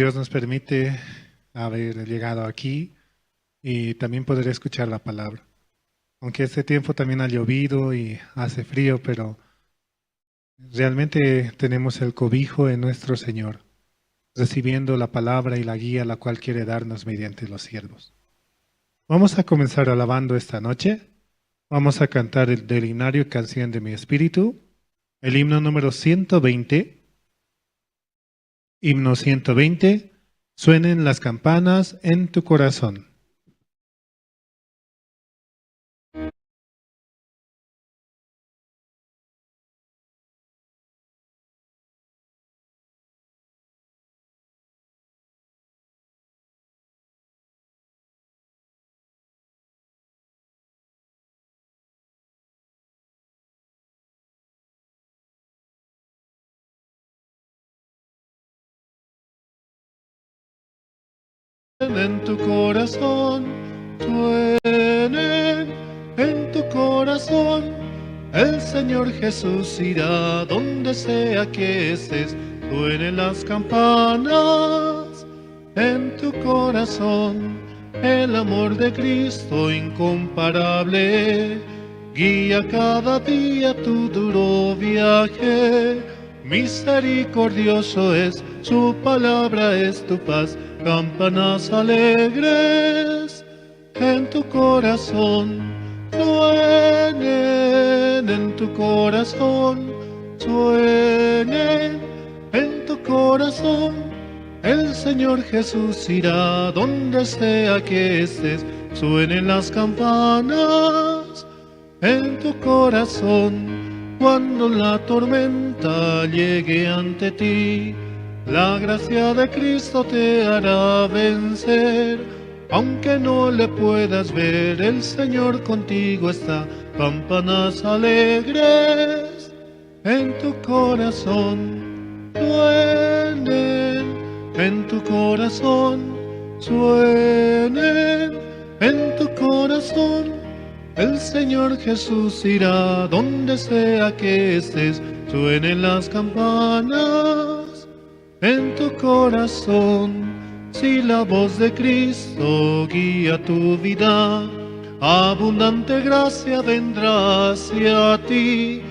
Dios nos permite haber llegado aquí y también poder escuchar la palabra. Aunque este tiempo también ha llovido y hace frío, pero realmente tenemos el cobijo en nuestro Señor, recibiendo la palabra y la guía la cual quiere darnos mediante los siervos. Vamos a comenzar alabando esta noche. Vamos a cantar el del himnario Canción de mi Espíritu, el himno número 120. Himno 120, suenen las campanas en tu corazón. En tu corazón, suenen en tu corazón. El Señor Jesús irá donde sea que estés, suenen las campanas en tu corazón. El amor de Cristo incomparable guía cada día tu duro viaje. Misericordioso es, su palabra es tu paz. Campanas alegres en tu corazón, suenen en tu corazón, suenen en tu corazón. El Señor Jesús irá donde sea que estés, suenen las campanas en tu corazón. Cuando la tormenta llegue ante ti, la gracia de Cristo te hará vencer. Aunque no le puedas ver, el Señor contigo está. Campanas alegres en tu corazón, suenen en tu corazón, suenen en tu corazón. El Señor Jesús irá donde sea que estés, suenen las campanas en tu corazón. Si la voz de Cristo guía tu vida, abundante gracia vendrá hacia ti.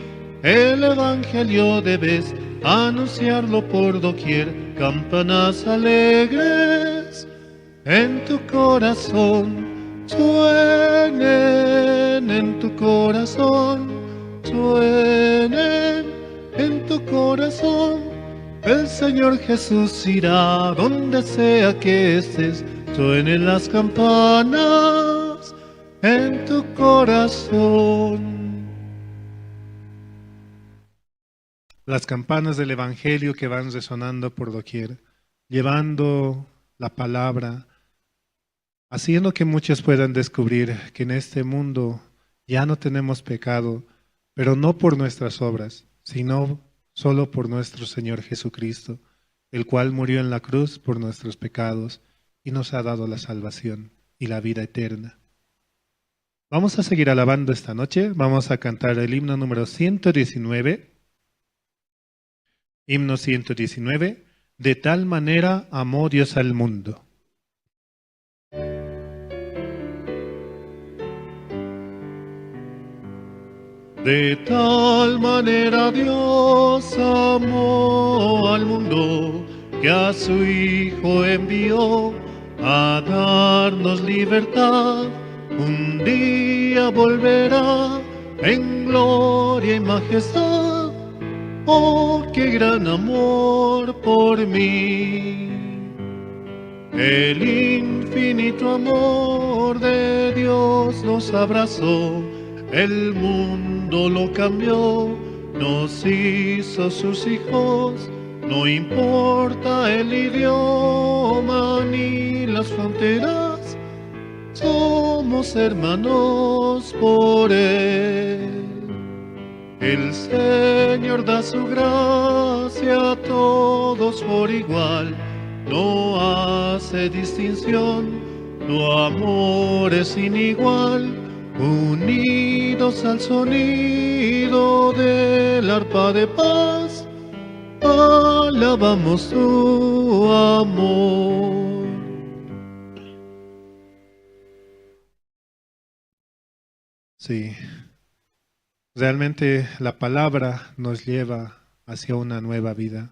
El Evangelio debes anunciarlo por doquier, campanas alegres en tu corazón, suenen en tu corazón, suenen en tu corazón. El Señor Jesús irá donde sea que estés, suenen las campanas en tu corazón. Las campanas del Evangelio que van resonando por doquier, llevando la palabra, haciendo que muchos puedan descubrir que en este mundo ya no tenemos pecado, pero no por nuestras obras, sino solo por nuestro Señor Jesucristo, el cual murió en la cruz por nuestros pecados y nos ha dado la salvación y la vida eterna. Vamos a seguir alabando esta noche, vamos a cantar el himno número 119. Himno 119, de tal manera amó Dios al mundo. De tal manera Dios amó al mundo, que a su Hijo envió a darnos libertad. Un día volverá en gloria y majestad. Oh, qué gran amor por mí. El infinito amor de Dios nos abrazó, el mundo lo cambió, nos hizo sus hijos. No importa el idioma ni las fronteras, somos hermanos por él. El Señor da su gracia a todos por igual, no hace distinción, su amor es sin igual. Unidos al sonido del arpa de paz, alabamos su amor. Sí, realmente la palabra nos lleva hacia una nueva vida,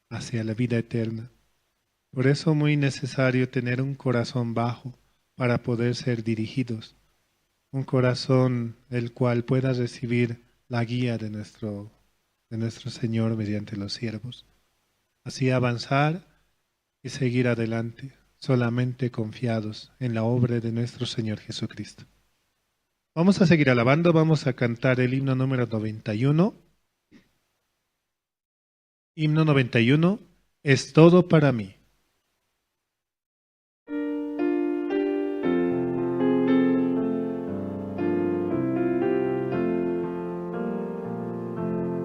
hacia la vida eterna. Por eso es muy necesario tener un corazón bajo para poder ser dirigidos. Un corazón el cual pueda recibir la guía de nuestro Señor mediante los siervos. Así avanzar y seguir adelante, solamente confiados en la obra de nuestro Señor Jesucristo. Vamos a seguir alabando, vamos a cantar el himno número 91. Himno 91, es todo para mí.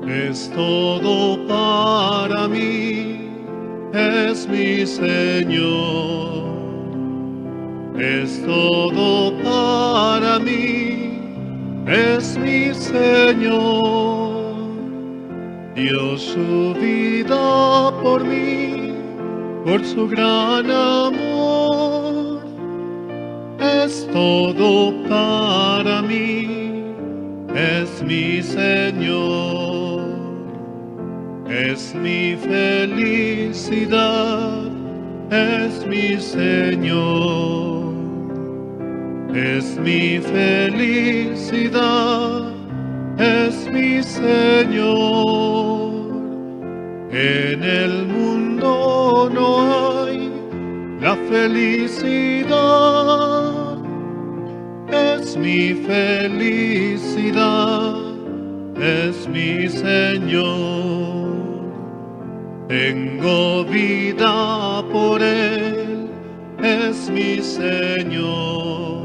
Es todo para mí, es mi Señor. Es todo para mí, es mi Señor. Dio su vida por mí, por su gran amor. Es todo para mí, es mi Señor. Es mi felicidad, es mi Señor. Es mi felicidad, es mi Señor. En el mundo no hay la felicidad. Es mi felicidad, es mi Señor. Tengo vida por Él, es mi Señor.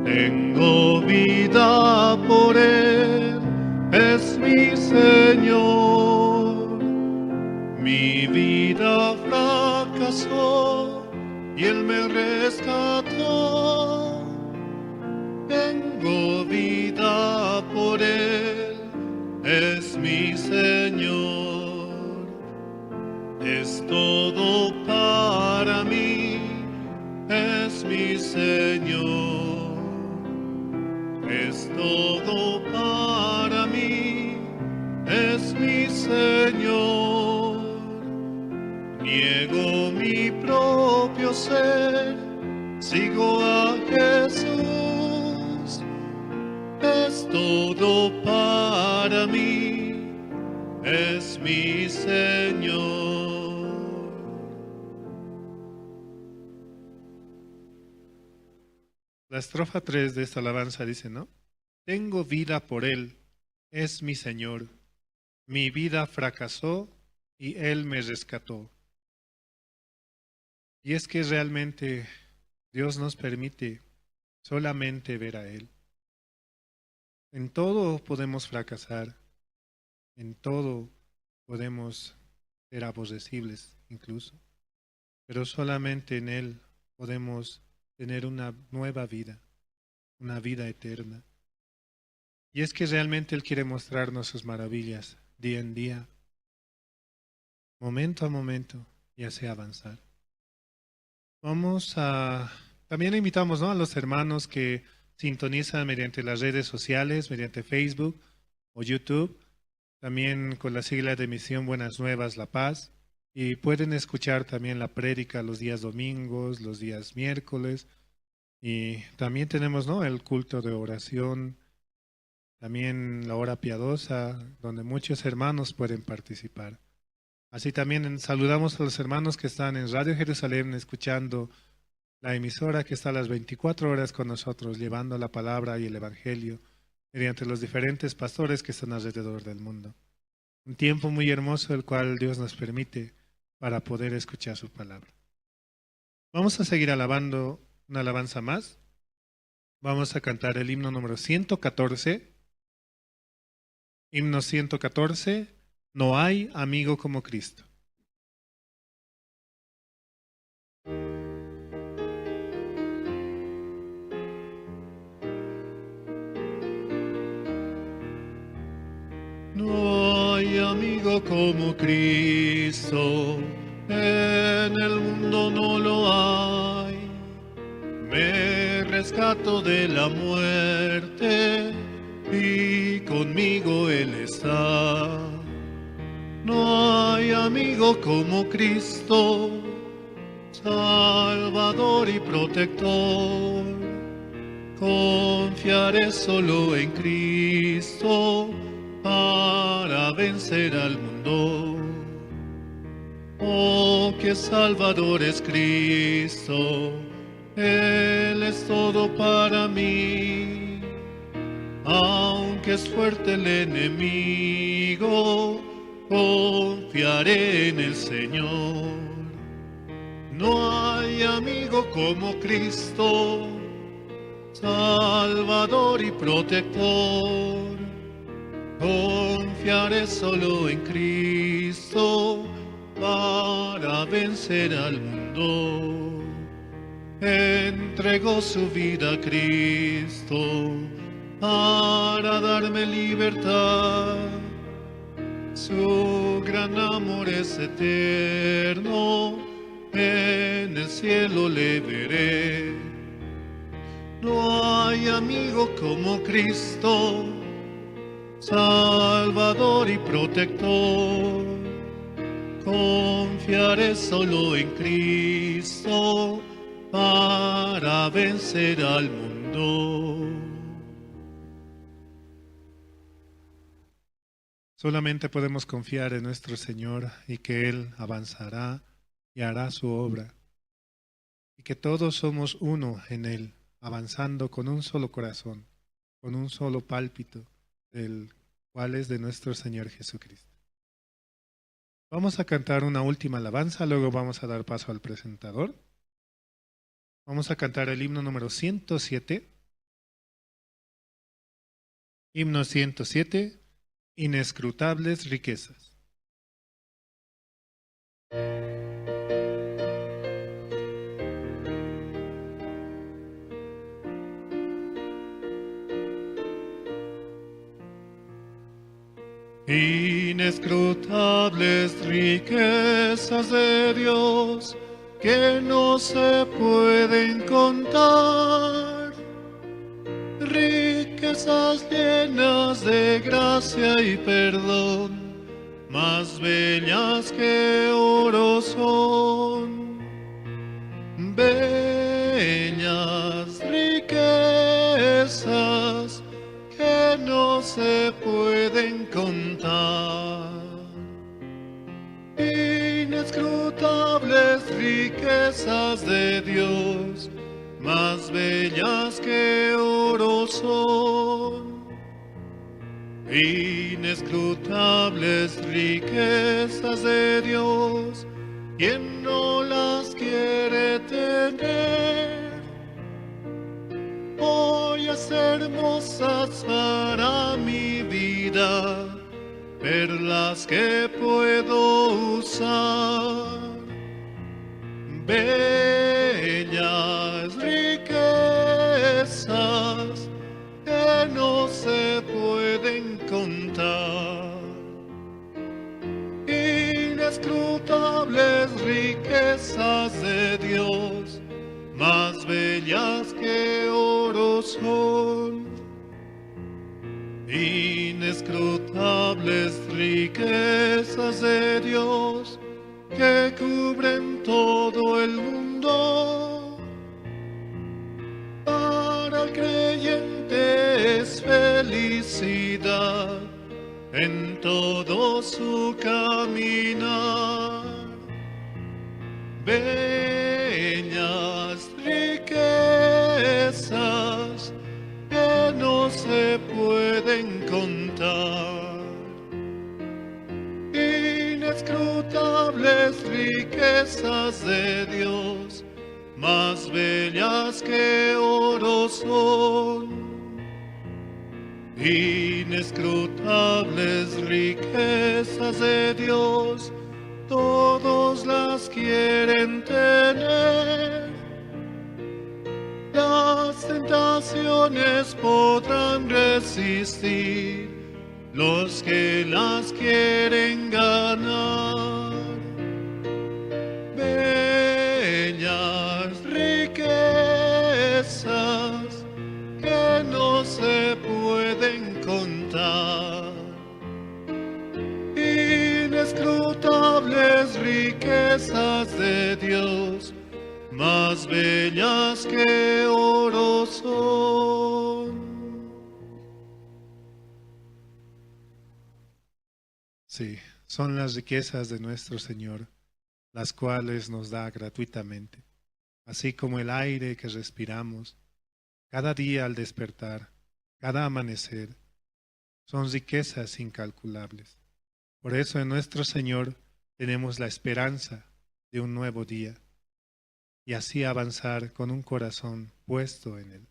Tengo vida por Él, es mi Señor. Mi vida fracasó y Él me rescató. Tengo vida por Él, es mi Señor. Es todo para mí, es mi Señor. Es todo para mí, es mi Señor. Niego mi propio ser, sigo a Jesús. Es todo para mí, es mi Señor. La estrofa 3 de esta alabanza dice, ¿no? Tengo vida por Él, es mi Señor. Mi vida fracasó y Él me rescató. Y es que realmente Dios nos permite solamente ver a Él. En todo podemos fracasar, en todo podemos ser aborrecibles incluso, pero solamente en Él podemos tener una nueva vida, una vida eterna. Y es que realmente Él quiere mostrarnos sus maravillas día en día, momento a momento, y hace avanzar. También invitamos, ¿no?, a los hermanos que sintonizan mediante las redes sociales, mediante Facebook o YouTube, también con la sigla de Misión Buenas Nuevas La Paz, y pueden escuchar también la prédica los días domingos, los días miércoles, y también tenemos, ¿no?, el culto de oración, también la hora piadosa, donde muchos hermanos pueden participar. Así también saludamos a los hermanos que están en Radio Jerusalén escuchando la emisora que está a las 24 horas con nosotros, llevando la palabra y el evangelio mediante los diferentes pastores que están alrededor del mundo. Un tiempo muy hermoso el cual Dios nos permite para poder escuchar su palabra. Vamos a seguir alabando una alabanza más. Vamos a cantar el himno número 114. Himno 114, No hay amigo como Cristo. No hay amigo como Cristo, en el mundo no lo hay. Me rescato de la muerte y conmigo Él está. No hay amigo como Cristo, Salvador y protector. Confiaré solo en Cristo para vencer al mundo. Oh, que Salvador es Cristo, Él es todo para mí. Aunque es fuerte el enemigo, confiaré en el Señor. No hay amigo como Cristo, Salvador y protector. Confiaré solo en Cristo para vencer al mundo. Entregó su vida a Cristo para darme libertad. Su gran amor es eterno, en el cielo le veré. No hay amigo como Cristo, Salvador y protector. Confiaré solo en Cristo para vencer al mundo. Solamente podemos confiar en nuestro Señor y que Él avanzará y hará su obra. Y que todos somos uno en Él, avanzando con un solo corazón, con un solo pálpito, del cual es de nuestro Señor Jesucristo. Vamos a cantar una última alabanza, luego vamos a dar paso al presentador. Vamos a cantar el himno número 107. Himno 107. Inescrutables riquezas. Inescrutables riquezas de Dios que no se pueden contar, riquezas llenas de gracia y perdón, más bellas que oro son. Bellas riquezas que no se pueden contar. Inescrutables riquezas de Dios, más bellas que oro son. Inescrutables riquezas de Dios, quien no las quiere tener. Joyas hermosas para mi vida, perlas que puedo usar. Bellas riquezas que no se pueden contar. Inescrutables riquezas de Dios, más bellas que oro son. Inescrutables riquezas de Dios que cubren todo el mundo. Para el creyente es felicidad en todo su caminar. Bellas riquezas que no se pueden contar. Inescrutables riquezas de Dios, más bellas que oro son. Inescrutables riquezas de Dios, todos las quieren tener. Las tentaciones podrán resistir los que las quieren ganar. Bellas riquezas que no se pueden contar. Inescrutables riquezas de Dios, más bellas que oro son. Sí, son las riquezas de nuestro Señor, las cuales nos da gratuitamente, así como el aire que respiramos cada día al despertar, cada amanecer, son riquezas incalculables. Por eso en nuestro Señor tenemos la esperanza de un nuevo día y así avanzar con un corazón puesto en Él.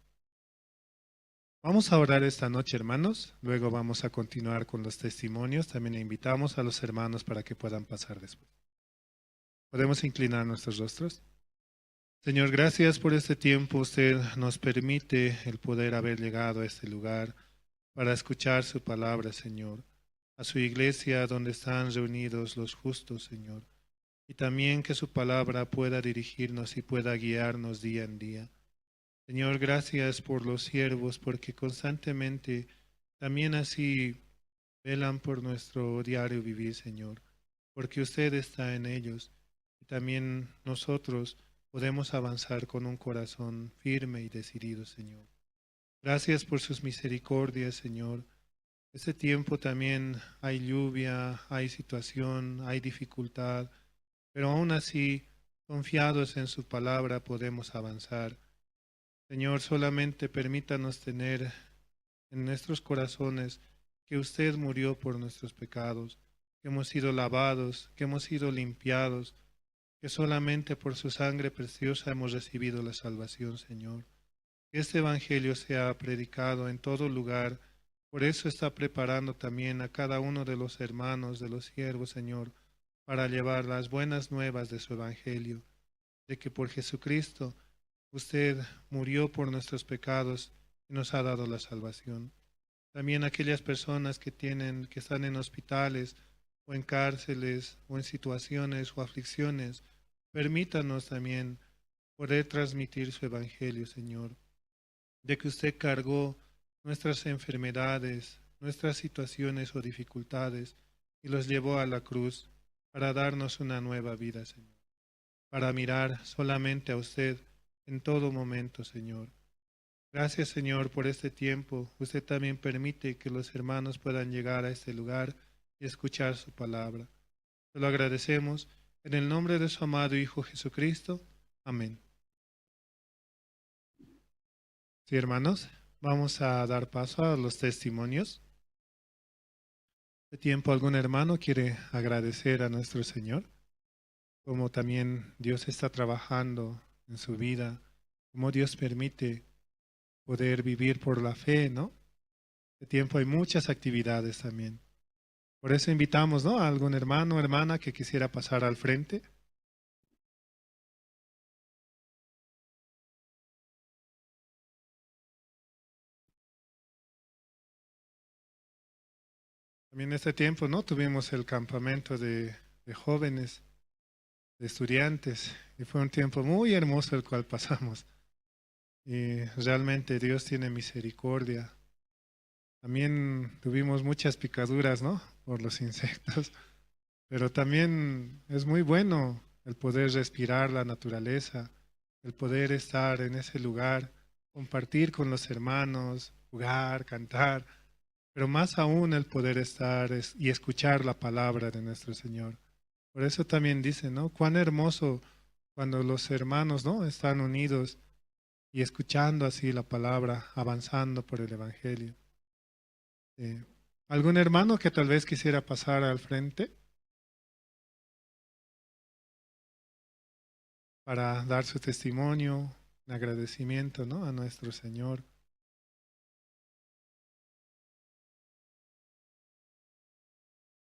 Vamos a orar esta noche, hermanos. Luego vamos a continuar con los testimonios. También invitamos a los hermanos para que puedan pasar después. ¿Podemos inclinar nuestros rostros? Señor, gracias por este tiempo. Usted nos permite el poder haber llegado a este lugar para escuchar su palabra, Señor, a su iglesia donde están reunidos los justos, Señor, y también que su palabra pueda dirigirnos y pueda guiarnos día en día. Señor, gracias por los siervos, porque constantemente también así velan por nuestro diario vivir, Señor, porque usted está en ellos y también nosotros podemos avanzar con un corazón firme y decidido, Señor. Gracias por sus misericordias, Señor. Este tiempo también hay lluvia, hay situación, hay dificultad, pero aún así, confiados en su palabra, podemos avanzar. Señor, solamente permítanos tener en nuestros corazones que usted murió por nuestros pecados, que hemos sido lavados, que hemos sido limpiados, que solamente por su sangre preciosa hemos recibido la salvación, Señor. Que este Evangelio sea predicado en todo lugar. Por eso está preparando también a cada uno de los hermanos, de los siervos, Señor, para llevar las buenas nuevas de su Evangelio, de que por Jesucristo usted murió por nuestros pecados y nos ha dado la salvación. También aquellas personas que están en hospitales o en cárceles o en situaciones o aflicciones, permítanos también poder transmitir su Evangelio, Señor, de que usted cargó nuestras enfermedades, nuestras situaciones o dificultades y los llevó a la cruz para darnos una nueva vida, Señor, para mirar solamente a usted en todo momento, Señor. Gracias, Señor, por este tiempo. Usted también permite que los hermanos puedan llegar a este lugar y escuchar su palabra. Se lo agradecemos en el nombre de su amado Hijo Jesucristo. Amén. Sí, hermanos, vamos a dar paso a los testimonios. De tiempo, algún hermano quiere agradecer a nuestro Señor, como también Dios está trabajando en su vida, como Dios permite poder vivir por la fe, ¿no? De tiempo hay muchas actividades también. Por eso invitamos, ¿no?, a algún hermano o hermana que quisiera pasar al frente. También en este tiempo, ¿no?, tuvimos el campamento de jóvenes, de estudiantes, y fue un tiempo muy hermoso el cual pasamos. Y realmente Dios tiene misericordia. También tuvimos muchas picaduras, ¿no?, por los insectos, pero también es muy bueno el poder respirar la naturaleza, el poder estar en ese lugar, compartir con los hermanos, jugar, cantar, pero más aún el poder estar y escuchar la palabra de nuestro Señor. Por eso también dice, ¿no?, cuán hermoso cuando los hermanos, ¿no?, están unidos y escuchando así la palabra, avanzando por el Evangelio. ¿Algún hermano que tal vez quisiera pasar al frente para dar su testimonio, un agradecimiento, ¿no?, a nuestro Señor?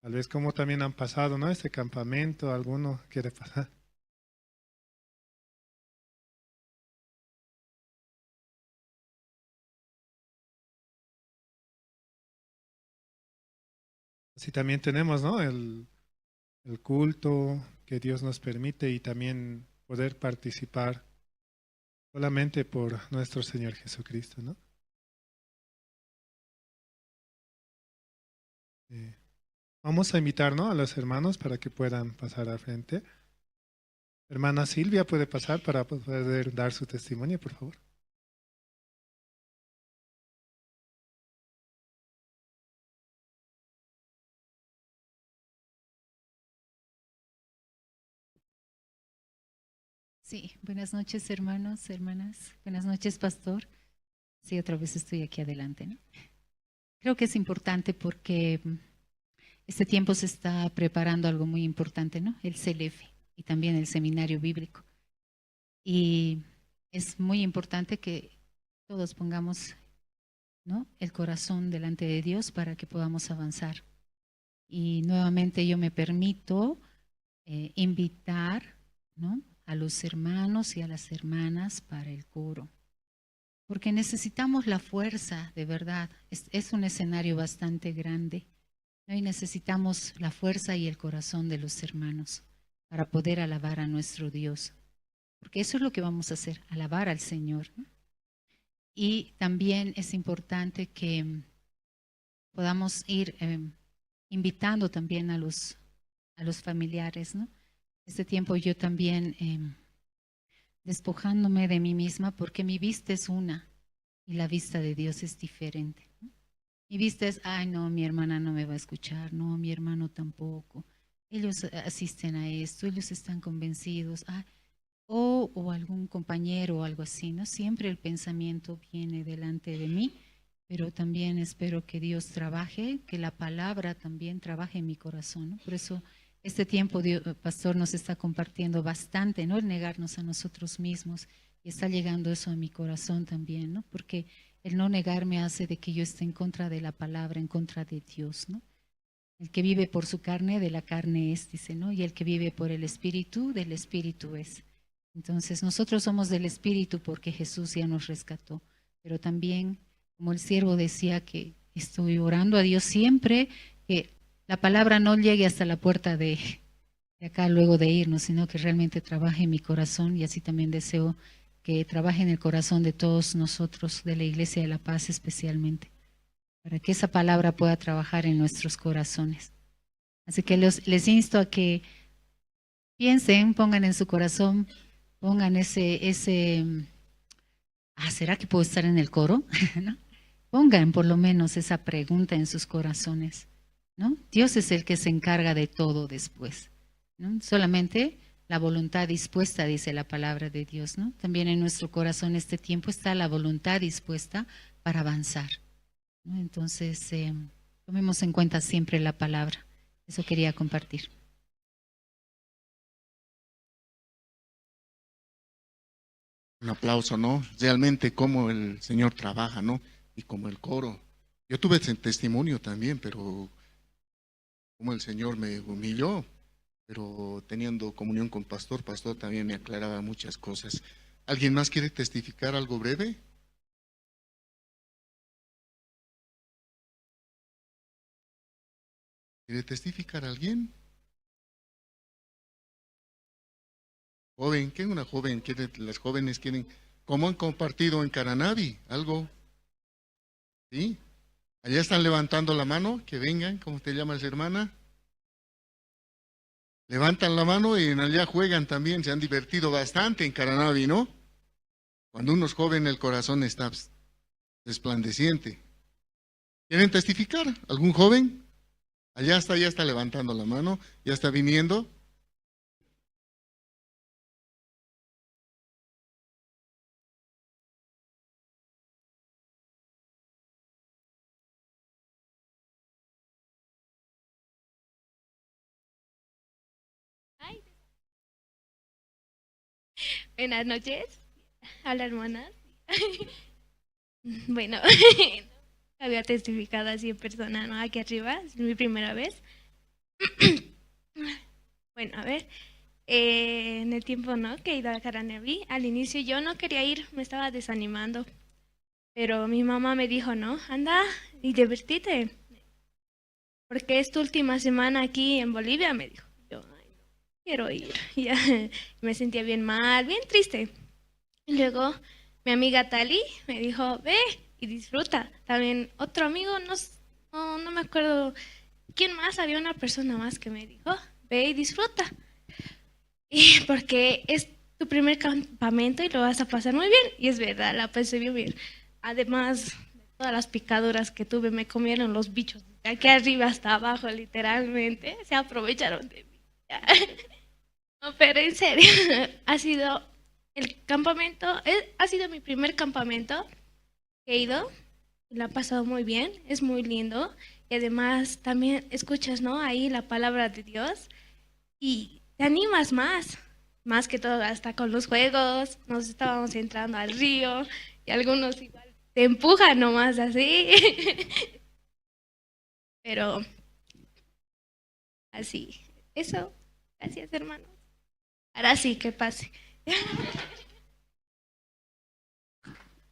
Tal vez como también han pasado, ¿no?, este campamento, ¿alguno quiere pasar? Así también tenemos, ¿no?, el culto que Dios nos permite y también poder participar solamente por nuestro Señor Jesucristo, ¿no? Vamos a invitar, ¿no?, a los hermanos para que puedan pasar al frente. Hermana Silvia puede pasar para poder dar su testimonio, por favor. Sí, buenas noches, hermanos, hermanas. Buenas noches, pastor. Sí, otra vez estoy aquí adelante, ¿no? Creo que es importante porque este tiempo se está preparando algo muy importante, ¿no? El CLF y también el Seminario Bíblico. Y es muy importante que todos pongamos, ¿no?, el corazón delante de Dios para que podamos avanzar. Y nuevamente yo me permito invitar, ¿no?, a los hermanos y a las hermanas para el coro, porque necesitamos la fuerza, de verdad. Es un escenario bastante grande, ¿no? Y necesitamos la fuerza y el corazón de los hermanos para poder alabar a nuestro Dios, porque eso es lo que vamos a hacer, alabar al Señor, ¿no? Y también es importante que podamos ir invitando también a los familiares, ¿no? Este tiempo yo también despojándome de mí misma, porque mi vista es una y la vista de Dios es diferente, ¿no? Mi vista es, ay no, mi hermana no me va a escuchar, no, mi hermano tampoco, ellos asisten a esto, ellos están convencidos, ah, o algún compañero o algo así, ¿no? Siempre el pensamiento viene delante de mí, pero también espero que Dios trabaje, que la palabra también trabaje en mi corazón, ¿no? Por eso este tiempo, Dios, pastor, nos está compartiendo bastante, ¿no? El negarnos a nosotros mismos, y está llegando eso a mi corazón también, ¿no? Porque el no negarme hace de que yo esté en contra de la palabra, en contra de Dios, ¿no? El que vive por su carne, de la carne es, dice, ¿no? Y el que vive por el Espíritu, del Espíritu es. Entonces, nosotros somos del Espíritu porque Jesús ya nos rescató, pero también, como el siervo decía, que estoy orando a Dios siempre, que la palabra no llegue hasta la puerta de acá luego de irnos, sino que realmente trabaje en mi corazón, y así también deseo que trabaje en el corazón de todos nosotros, de la Iglesia de la Paz especialmente, para que esa palabra pueda trabajar en nuestros corazones. Así que les insto a que piensen, pongan en su corazón, pongan ese ¿será que puedo estar en el coro? ¿No? Pongan por lo menos esa pregunta en sus corazones, ¿no? Dios es el que se encarga de todo después, ¿no? Solamente la voluntad dispuesta, dice la palabra de Dios, ¿no? También en nuestro corazón este tiempo está la voluntad dispuesta para avanzar, ¿no? Entonces, tomemos en cuenta siempre la palabra. Eso quería compartir. Un aplauso, ¿no? Realmente cómo el Señor trabaja, ¿no? Y como el coro. Yo tuve ese testimonio también, pero como el Señor me humilló, pero teniendo comunión con pastor, pastor también me aclaraba muchas cosas. ¿Alguien más quiere testificar algo breve? ¿Quiere testificar alguien? Joven, ¿qué es una joven? ¿Quiere, las jóvenes quieren? ¿Cómo han compartido en Caranavi? ¿Algo? ¿Sí? Allá están levantando la mano, que vengan. ¿Cómo te llamas, hermana? Levantan la mano y en allá juegan también, se han divertido bastante en Caranavi, ¿no? Cuando uno es joven, el corazón está resplandeciente. ¿Quieren testificar? ¿Algún joven? Allá está, ya está levantando la mano, ya está viniendo. Buenas noches, hola hermanas. Bueno, había testificado así en persona, ¿no? Aquí arriba, es mi primera vez. Bueno, a ver, en el tiempo, ¿no?, que he ido a Caranavi, al inicio yo no quería ir, me estaba desanimando, pero mi mamá me dijo, no, anda y divertite, porque es tu última semana aquí en Bolivia, me dijo. Yo, ay, no quiero ir. Ya, me sentía bien mal, bien triste. Y luego mi amiga Tali me dijo, ve y disfruta. También otro amigo, no me acuerdo quién más, había una persona más que me dijo, ve y disfruta. Y porque es tu primer campamento y lo vas a pasar muy bien. Y es verdad, la pasé bien bien. Además, de todas las picaduras que tuve, me comieron los bichos de aquí arriba hasta abajo, literalmente. Se aprovecharon de mí. No, pero en serio, ha sido el campamento, ha sido mi primer campamento que he ido. La he pasado muy bien, es muy lindo. Y además también escuchas, ¿no?, ahí la palabra de Dios y te animas más, más que todo hasta con los juegos. Nos estábamos entrando al río y algunos igual te empujan nomás así. Pero así, eso, gracias hermanos. Ahora sí, que pase.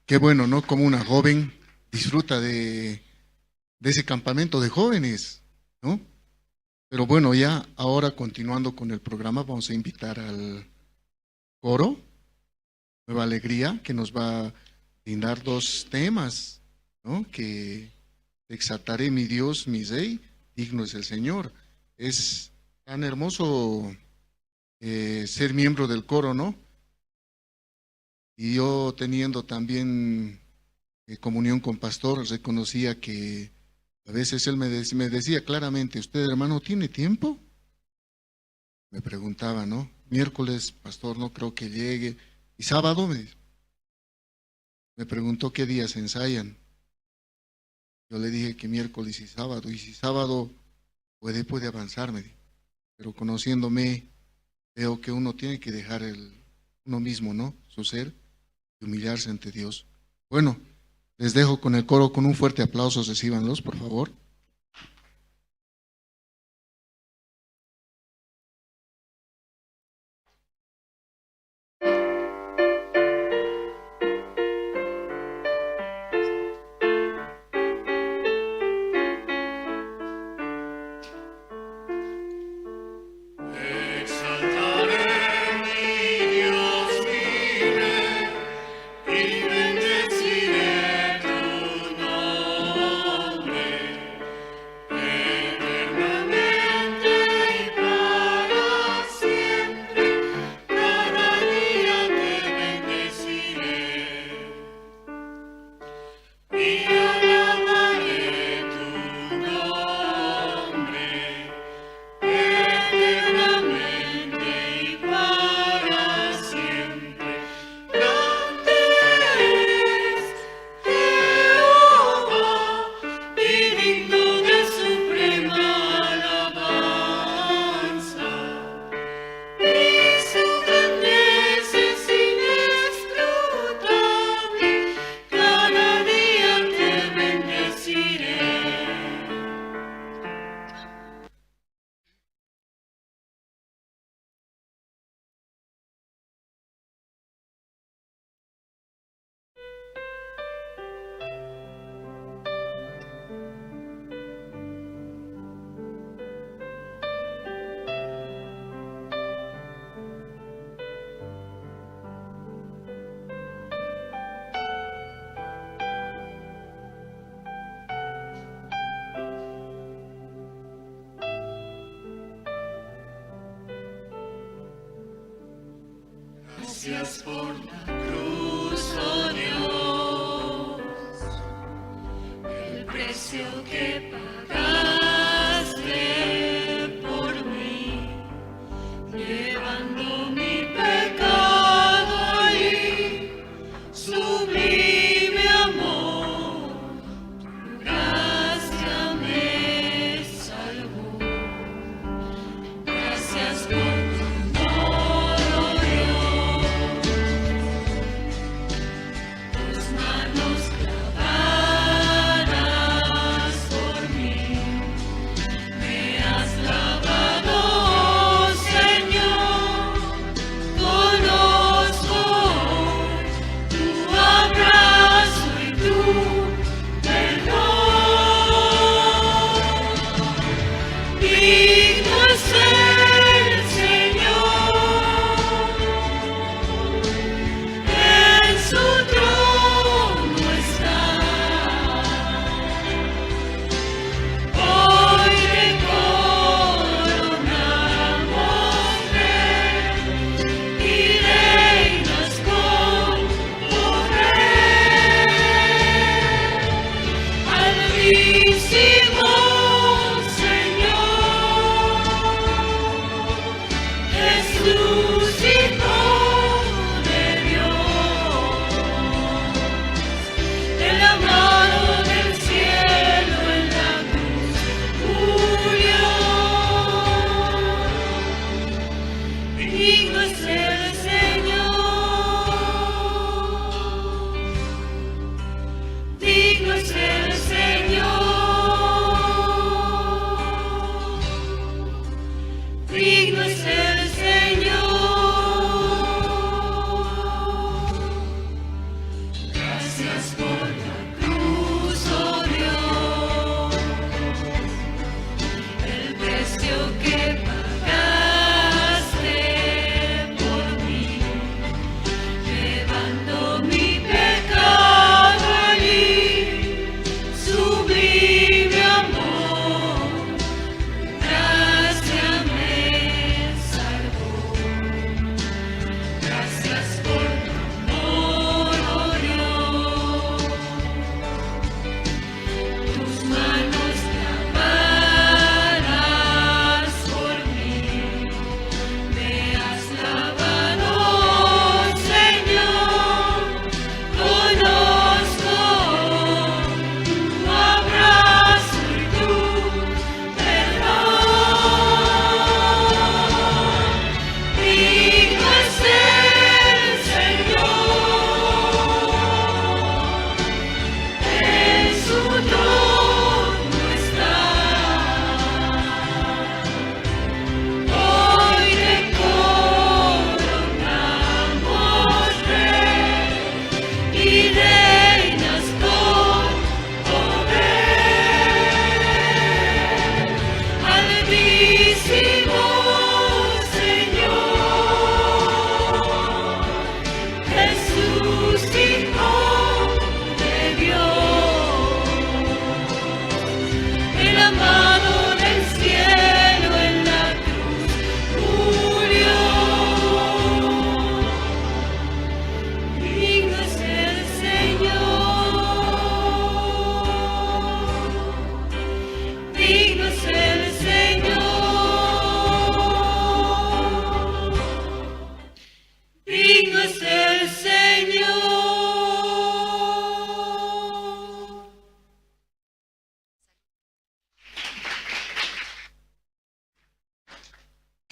Qué bueno, ¿no? Como una joven disfruta de ese campamento de jóvenes, ¿no? Pero bueno, ya ahora continuando con el programa, vamos a invitar al coro Nueva Alegría, que nos va a brindar dos temas, ¿no? Que exaltaré mi Dios, mi Rey, digno es el Señor. Es tan hermoso ser miembro del coro, ¿no? Y yo teniendo también comunión con pastor, reconocía que a veces él me decía claramente, ¿usted, hermano, tiene tiempo? Me preguntaba, ¿no? Miércoles, pastor, no creo que llegue. Y sábado me preguntó qué días ensayan. Yo le dije que miércoles y sábado. Y si sábado puede avanzar, me dijo. Pero conociéndome, veo que uno tiene que dejar uno mismo, ¿no? Su ser y humillarse ante Dios. Bueno, les dejo con el coro, con un fuerte aplauso, recíbanlos, por favor. Gracias por la cruz, oh Dios, el precio que pagaste por mí, llevando mi pecado ahí, sublime amor, tu gracia me salvó. Gracias por tu amor, oh Dios. Tus manos clavadas por mí, me has lavado, Señor. Conozco tu abrazo y tu perdón. Digno es el Señor. En su trono está. Hoy te coronamos, Rey, y reinas con poder. Altísimo Señor, Jesús, Hijo de Dios, el amado del cielo en la cruz murió. Digno es el Señor, digno es el Señor, digno es el Señor.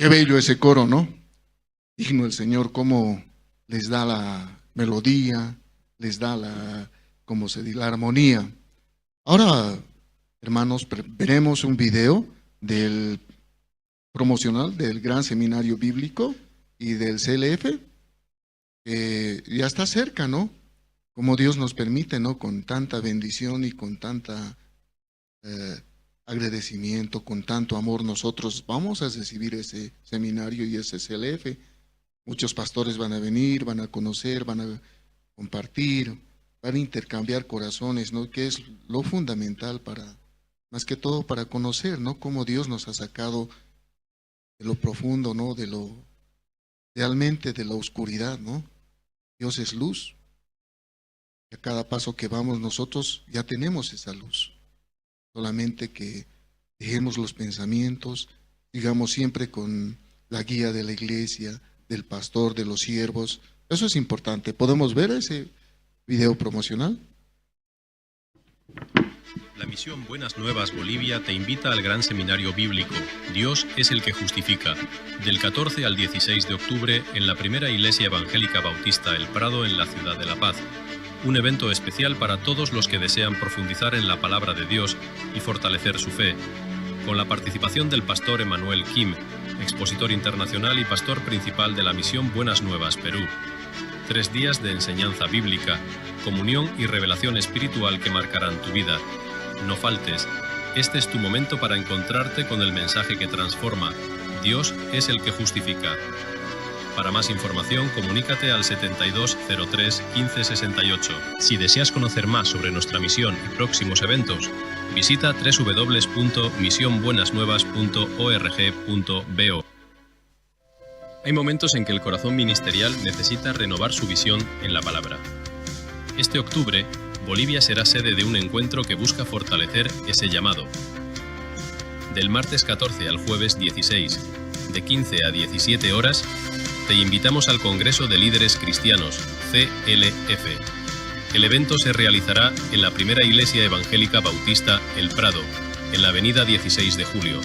Qué bello ese coro, ¿no? Digno el Señor, cómo les da la melodía, les da la, como se dice, la armonía. Ahora, hermanos, veremos un video del promocional del Gran Seminario Bíblico y del CLF. Ya está cerca, ¿no? Como Dios nos permite, ¿no? Con tanta bendición y con tanta agradecimiento, con tanto amor, nosotros vamos a recibir ese seminario y ese CLF. Muchos pastores van a venir, van a conocer, van a compartir, van a intercambiar corazones, ¿no? Que es lo fundamental para, más que todo, para conocer, ¿no? Cómo Dios nos ha sacado de lo profundo, ¿no? De lo, realmente de la oscuridad, ¿no? Dios es luz. Y a cada paso que vamos nosotros ya tenemos esa luz. Solamente que dejemos los pensamientos, digamos siempre con la guía de la iglesia, del pastor, de los siervos. Eso es importante. ¿Podemos ver ese video promocional? La misión Buenas Nuevas Bolivia te invita al gran seminario bíblico Dios es el que justifica, del 14 al 16 de octubre en la primera iglesia evangélica bautista El Prado en la ciudad de La Paz. Un evento especial para todos los que desean profundizar en la palabra de Dios y fortalecer su fe, con la participación del pastor Emanuel Kim, expositor internacional y pastor principal de la misión Buenas Nuevas Perú. 3 días de enseñanza bíblica, comunión y revelación espiritual que marcarán tu vida. No faltes, este es tu momento para encontrarte con el mensaje que transforma. Dios es el que justifica. Para más información, comunícate al 72 03 15 68. Si deseas conocer más sobre nuestra misión y próximos eventos, visita doble u doble u doble u punto mision buenas nuevas punto org punto b o. Hay momentos en que el corazón ministerial necesita renovar su visión en la palabra. Este octubre, Bolivia será sede de un encuentro que busca fortalecer ese llamado. Del martes 14 al jueves 16, de 15 a 17 horas, te invitamos al Congreso de Líderes Cristianos, CLF. El evento se realizará en la primera Iglesia Evangélica Bautista El Prado, en la avenida 16 de Julio.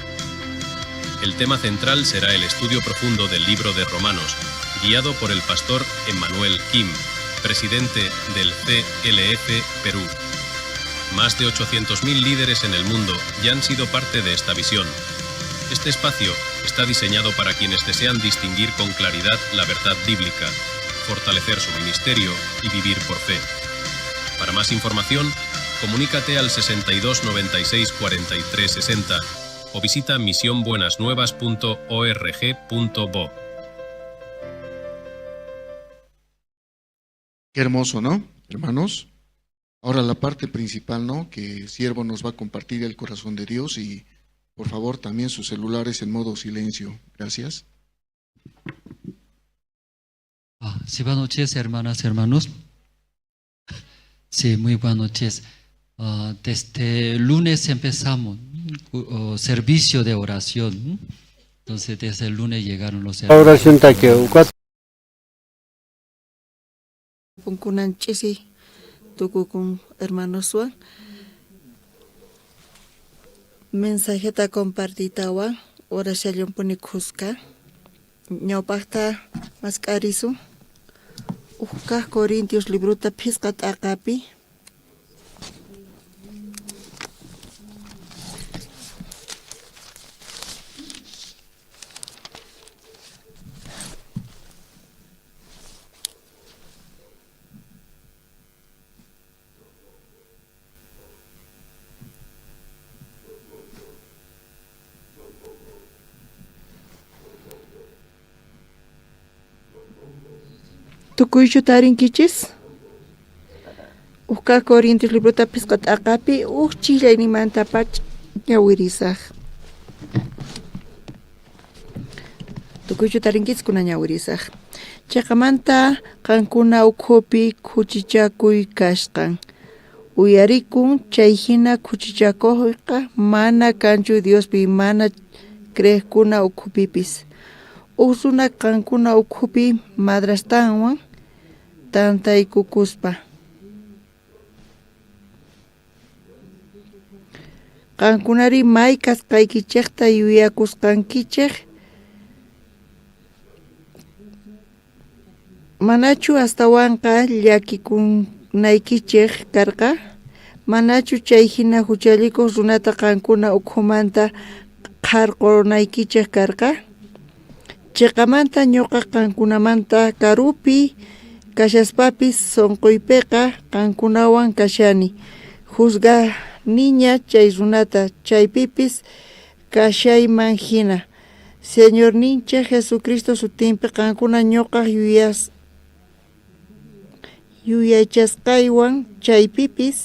El tema central será el estudio profundo del libro de Romanos, guiado por el pastor Emmanuel Kim, presidente del CLF Perú. Más de 800.000 líderes en el mundo ya han sido parte de esta visión. Este espacio está diseñado para quienes desean distinguir con claridad la verdad bíblica, fortalecer su ministerio y vivir por fe. Para más información, comunícate al 62 96 43 60 o visita mision buenas nuevas punto org punto bo. Qué hermoso, ¿no, hermanos? Ahora la parte principal, ¿no? Que el siervo nos va a compartir el corazón de Dios y, por favor, también sus celulares en modo silencio. Gracias. Sí, buenas noches, hermanas, hermanos. Sí, muy buenas noches. Desde lunes empezamos servicio de oración. Entonces, desde el lunes llegaron los hermanos. Oración taqueo, cuatro. Punkunan ch'isi tukukun hermanoswan. Mensajeta compartitawan orashallanpuni khuska. Ñawpaqta mask'arisun. Uj Corintios librota phisqa t'aqapi. Tukuychu tarinkichis? Uj Corintios librota phisqa t'aqapi uj ch'illayninmantapacha ñawirisaj. Tukuychu tarinkichis kuna ñawirisaj. Chaqamanta qankuna ukhupi khuchichakuy kasqan. Uyarikun chay hina khuchichakuyqa mana kanchu Diospi mana creejkuna ukhupipis. Uj runa qankuna ukhupi madrastanwan tantaykukuspa. Qankunari may kasqaykichejta yuyakusqankichej Manachu astawanqa llakikunaykichej karqa? Manachu chay jina juchallikoj runata qankuna ukhumanta qharqonaykichej karqa? Cheqamanta ñoqa qankunamanta karupi kashaspapis sonqoypeqa qankunawan kashani. Juzganiña chay runata, chaypipis kashayman jina. Señorninchej Jesucristo sutinpi qankuna ñoqaj yuyaychasqaywan chaypipis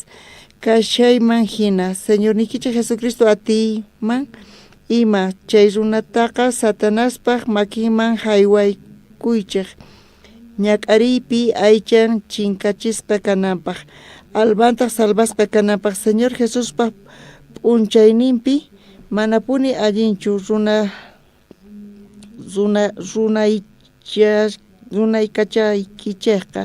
kashayman jina. Señorniykichej Jesucristo atiyman ima chay runataqa Satanaspaj makinman jaywaykuychej, ñak'ariypi aychan chinkachisqa kananpaj, almantaj salvasqa kananpaj. Señor Jesuspa p'unchayninpi manapuni allinchu runaykachaykichejqa.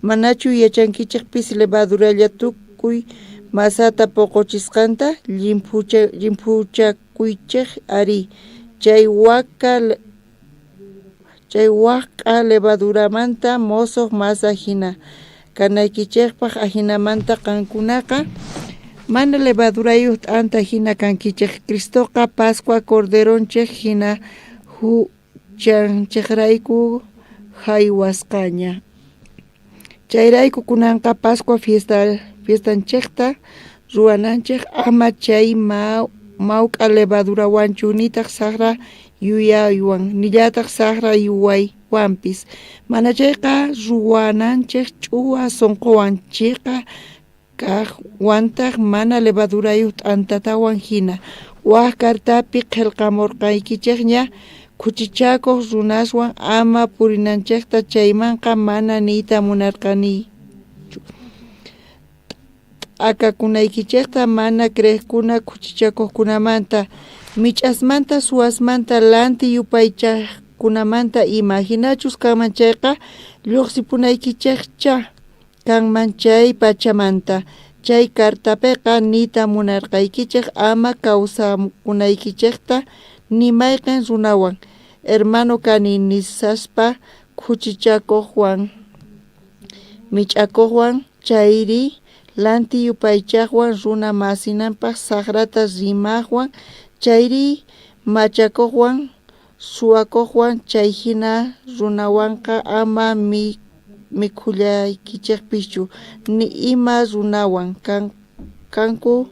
Manachu yachankichej pisi levaduralla tukuy masata poqochisqanta? Llimphuchakuychej ari, chay wajk'a levaduramanta mosoj masa jina kanaykichejpaj. Ajinamanta qankunaqa mana levadurayoj t'anta jina kankichej. Cristoqa Pascua Corderonchej jina juchanchejrayku jaywasqaña. Chayrayku kunanqa Pascua fiestanchejta ruwananchej, ama chay mawk'a levadurawanchu, nitaj sajra yuyaywan, nillataj sajra yuwaywanpis. Manachayqa ruwananchej ch'uwa sonqowan, cheqa kajwantaj mana levadurayoj t'antatawan jina. Waj cartapi qhelqamorqaykichejña khuchichakoj runaswan ama purinanchejta, chaymanqa mana niyta munarqanichu t'akakunaykichejta mana creejkuna khuchichakojkunamanta, mich'asmanta, suwasmanta, lanti yupaychajkunamanta ima. Jinachus kanman chayqa, llojsipunaykichejcha kanman chay pachamanta. Chay cartapeqa niyta munarqaykichej ama kawsakunaykichejta ni mayqen runawan, hermano kani nisaspa khuchichakojwan, mich'akojwan, chayri lanti yupaychajwan, runa masinanpaj sajrata rimajwan, chayri machakojwan, suwakojwan. Chay jina runawanqa ama mikhullaykichejpischu, ni ima runawan kanku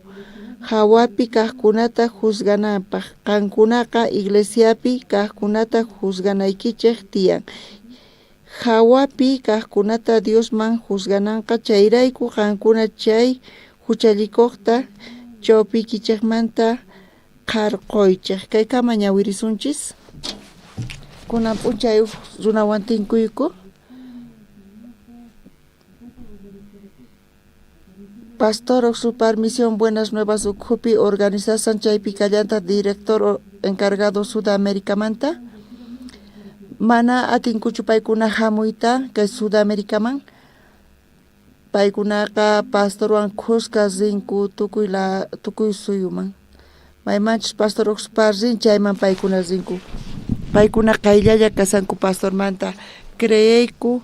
jawapi kajkunata juzgananpaj. Qankunaqa iglesiapi kajkunata juzganaykichej tiyan. Jawapi kajkunata Diosman juzgananqa. Chayrayku qankuna chay juchallikojta chawpiykichejmanta qharqoychej. Kaykama ñawirisunchis. Kunan p'unchay uj runawan tinkuyku. Pastor Supermisión Buenas Nuevas ukhupi organizasan, chaypi kallantaj director encargado Sudaméricamanta. Mana atinkuchu paykuna jamuyta kay Sudaméricaman. Paykunaqa pastorwan khuska rinku tukuy suyuman. Maymanchus pastor Oxpar rin, chayman paykuna rinku. Paykuna qayllalla kashanku pastormanta. Creeyku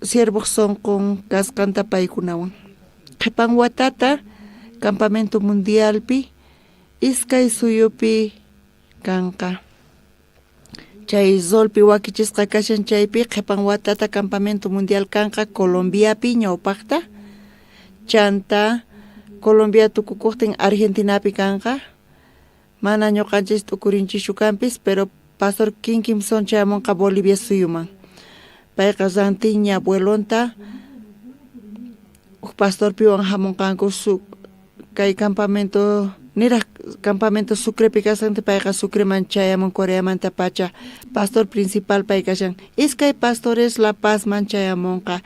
siervoj sonqon kasqanta paykunawan. Qhepan watata campamento mundialpi iskay suyupi kanqa. Chay rolpi wakichisqa kashan chaypi qhepan watata campamento mundial kanqa Colombiapi ñawpajta. Chanta Colombia tukukojtin Argentinapi kanqa. Mana ñoqanchis t'ukurinchischu kanpis, pero Pastor King Kimson chayamonqa Bolivia suyuman. Payqa rantinña vuelonta uj pastorpiwan jamonqanku kay campamento niraj campamento Sucrepi kasqanta, payqa Sucreman chayamun Coreamanta pacha pastor principal pay kashan. Iskay pastores La Pazman chayamonqa.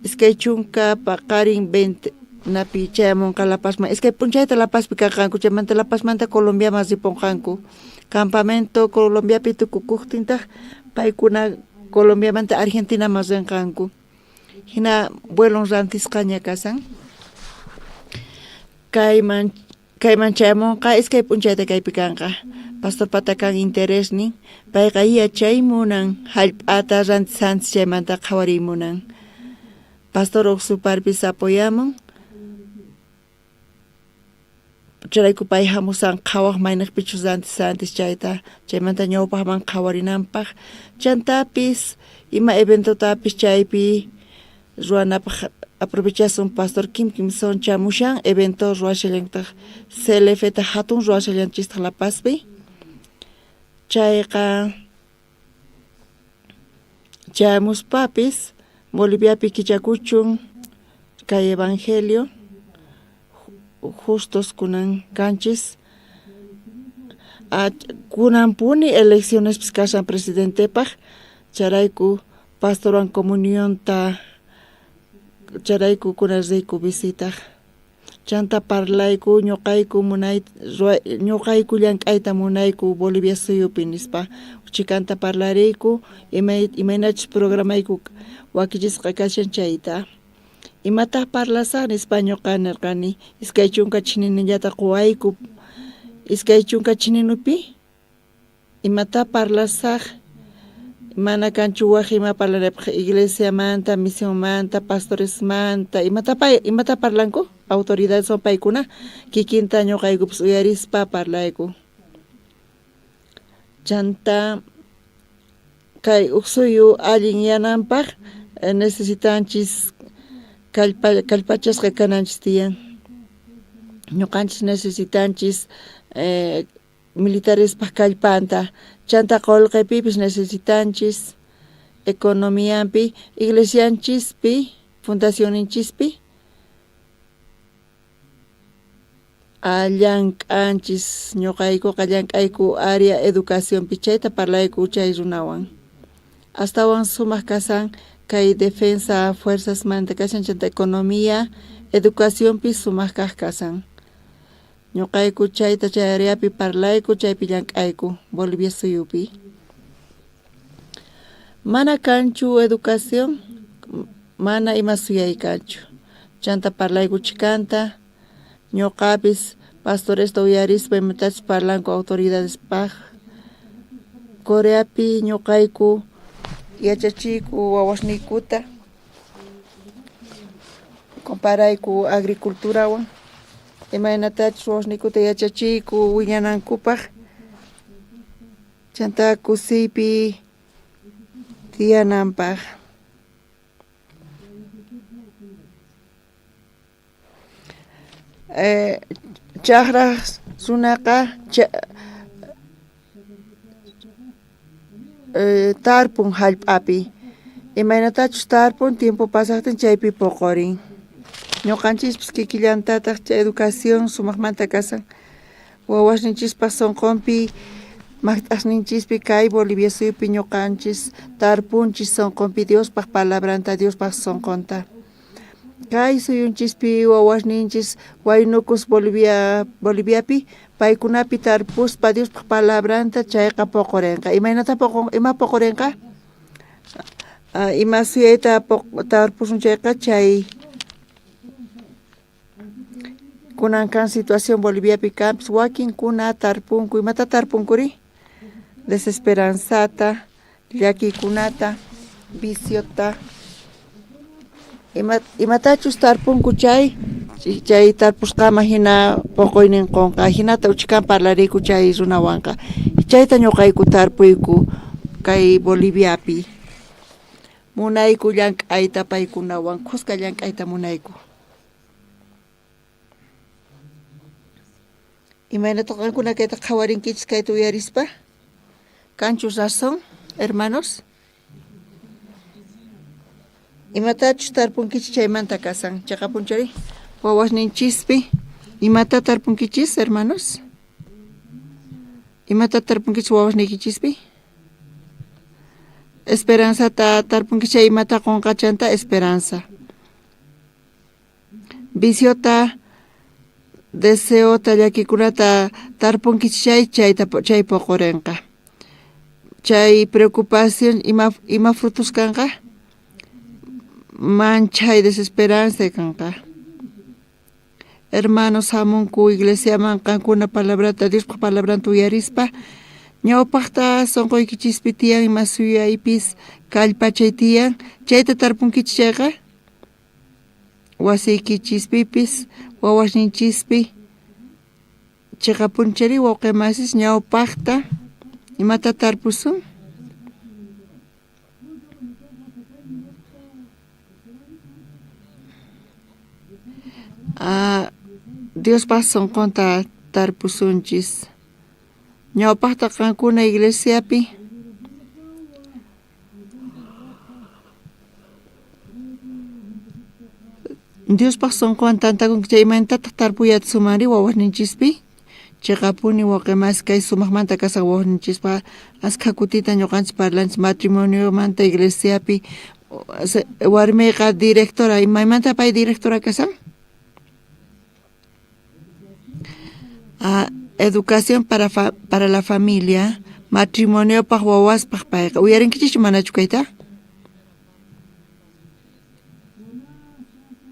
20 paqarin 20 napi chayamonqa La Pazman. Iskay p'unchayta La Pazpi kanqanku, chaymanta La Pazmanta Colombiaman riponqanku. Campamento Colombiapi tukukojtintaj paykuna Colombiamanta Argentinaman rinqanku. Jina vuelon rantisqaña kashan. Kayman Kayman chayamonqa, iskay p'unchayta kaypi kanqa. Pastorpata kan interesnin, payqa yachay munan, jallp'ata rantisanchis chaymanta qhawariy munan. Pastor uj suparpis apoyamun, chayrayku pay jamusan qhawaj maynejpichus rantisantis chayta, chaymanta ñawpajman qhawarinanpaj. Chantapis ima eventotapis chaypi ruwanapaj aprovechasun pastor Kim Kimson chamushan evento ruwashallantaj CLF ta jatun ruwashallanchistaj La Pazpi. Chayqa chayamuspapis Boliviapi kichakuchun kay evangelio justos kunan kanchis. Kunanpuni eleccionespis kashan presidentepaj, chayrayku pastorwan comunionta chayrayku kunan riyku visitaj. Chanta parlayku ñoqayku munay ñoqayku llank'ayta munayku Bolivia suyupi nispa. Chhikanta parlariyku imaynachus programayku wakichisqa kashan chayta. Imataj parlasaj nispa ñoqa nerqani, 20 chhininillata quwayku, 20 chhininupi Imatá parlasaj? Mana kanchu waj ima parlanaypaj iglesiamanta, misionmanta, pastoresmanta. Imatá pay, imatá parlanku? Autoridadeswan paykuna kikinta ñoqaykupis uyarispa parlayku. Chantá kay uj suyu allinyananpaj necesitanchis kallpa, kallpachasqa kananchis tiyan. Ñoqanchis necesitanchis militarespaj kallpanta, chanta qolqepipis necesitanchis, economiampi, iglesianchispi, fundacionninchispi llank'anchis, ñoqaykoqa llank'ayku área educacionpi, chayta parlayku chay runawan. Astawan sumaj kashan kay defensa fuerzasmanta kashan chanta economía, educacionpi sumaj kaj kashan. Ñuqayku chayta chay areapi parlayku, chaypi llank'ayku, Bolivia suyupi. Mana kanchu educación, mana ima suyay kanchu. Chanta parlayku chhikanta, ñuqapis pastoresta uyarispa imatachus parlanku autoridadespaj. Coreapi ñuqayku yachachiyku wawasniykuta. Comparayku agriculturawan imaynatachus wawasniykuta yachachiyku wiñanankupaj chantá kusiypi tiyananpaj. Chajra runaqa tarpun jallp'api, imaynatachus tarpun tiempo pasajtin chaypi poqorin. Ñoqanchispis kikillantataj chay educación sumajmanta kashan wawasninchispaj sonqonpi majt'asninchispi kay Bolivia suyupi ñoqanchis tarpunchis sonqonpi Diospaj palabranta Diospaj sonqonta. Kay suyunchispi wawasninchis waynukus Bolivia, Boliviapi paykunapi tarpuspa Diospaj palabranta chayqa poqorenqa. Imaynata poqon, ima poqorenqa? Ima suyayta tarpusun chayqa chay kunan kan situación Boliviapi kanpis wakinkuna tarpunku. Imata tarpunkuri? Desesperanzata, llakiykunata, viciota, ima, imatachus tarpunku chay, chay tarpusqaman jina poqoynin qonqa, jinata uchkan parlariyku chay runawanqa. Chayta ñoqayku tarpuyku kay Boliviapi. Munayku llank'ayta paykunawan, khuska llank'ayta munayku. Imaynataq qankuna kayta qhawarinkichis kayta uyarispa? Kanchu razón, hermanos? Imatachus tarpunkichis chaymanta kasan. Chaqapunchari wawasninchispi imata tarpunkichis, hermanos? Imata tarpunkichis wawasniykichispi? Esperanzata tarpunkichis chay imata qonqa chanta esperanza. Viciota, deseota, llakikunata tarpunkichis chay, chayta chay poqorenqa. Chay preocupación ima, ima frutos kanqa? Manchay desesperanza kanqa. Hermanos hamunku iglesiaman qankuna palabrata, Diospaj palabranta uyarispa, ñawpajta sonqoykichispi tiyan ima suyaypis kallpachay tiyan, chayta tarpunkichis chayqa wasiykichispipis wawasninchispi chiqapunchari wawqi masis ñawpajta imata tarpusun? Ah, Diospaj sonqonta tarpusunchis. Ñawpajta qankuna iglesiapi Diospaj sonqowan tantakunki chay imaynatataq tarpuyatsumanri wawasninchispi? Cheqapuni wawqi masi kay sumajmanta kasaq wawasninchispaj askha kutita ñuqanchis parlanchis matrimoniomanta iglesiapi warmiqa directora imaymanta pay directora kasan? Ah, educación para, fa, para la familia, matrimoniopaj wawaspaj payqa. Uyarinkichikchu manachu kayta?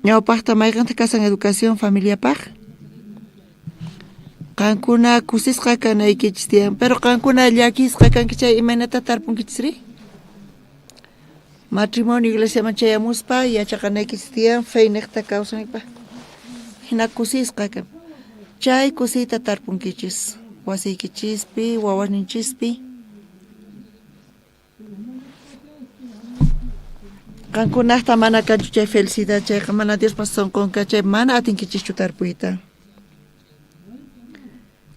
Ñawpajta mayqentaq kasan educación familiapaj? Qankuna kusisqa kanaykichis tiyan, pero qankuna llakisqa kanki chay imaynata tarpunkichisri? Matrimonio iglesiaman chayamuspa yachaqanaykichis tiyan fe niqta kawsanaypaq. Hina kusisqa kan. Chay kusiyta tarpunkichis wasiykichispi, wawasninchispi. Qankunajta mana kanchu chay felicidad chayqa mana Diospa sonqon kan chay mana atinkichischu tarpuyta.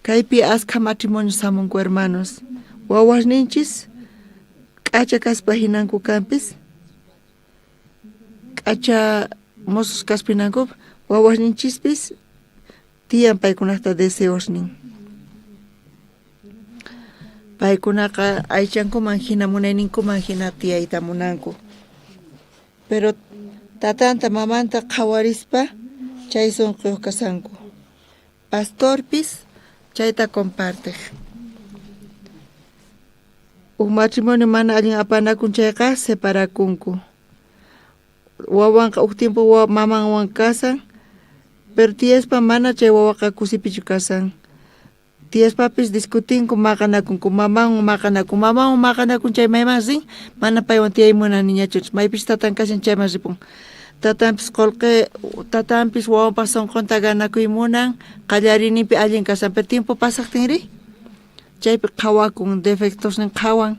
Kaypi askha matrimonios hamunku hermanos. Wawasninchis k'acha kaspa hinanku kanpis, k'acha mozos kaspa hinanku, wawasninchispis tiyan paykunajta deseosnin. Paykunaqa aychankuman hina munayninkuman hina tiyayta munanku. Pero tatanta mamanta qhawarispa chay sunquyuq kasanku. Pastorpis chayta compartej. Uj matrimonio mana allin apanakun chayqa separakunku. Wawanqa uj tiempo mamanwan kasan, pero tiyaspa mana chay wawaqa kusipichu kasan. Tiyaspapis discutinku maqanakunku, mamanwan maqanakun, mamanwan maqanakun chay mayman rin, mana paywan tiyay munaniñachu, maypis tatan kashan chayman ripun. Tatanpis qolqe, tatanpis wawanpaj sonqonta ganakuy munan, qallariyninpi allin kasan, pero tiempo pasajtinrí chaypi qhawakun, defectosnin qhawan,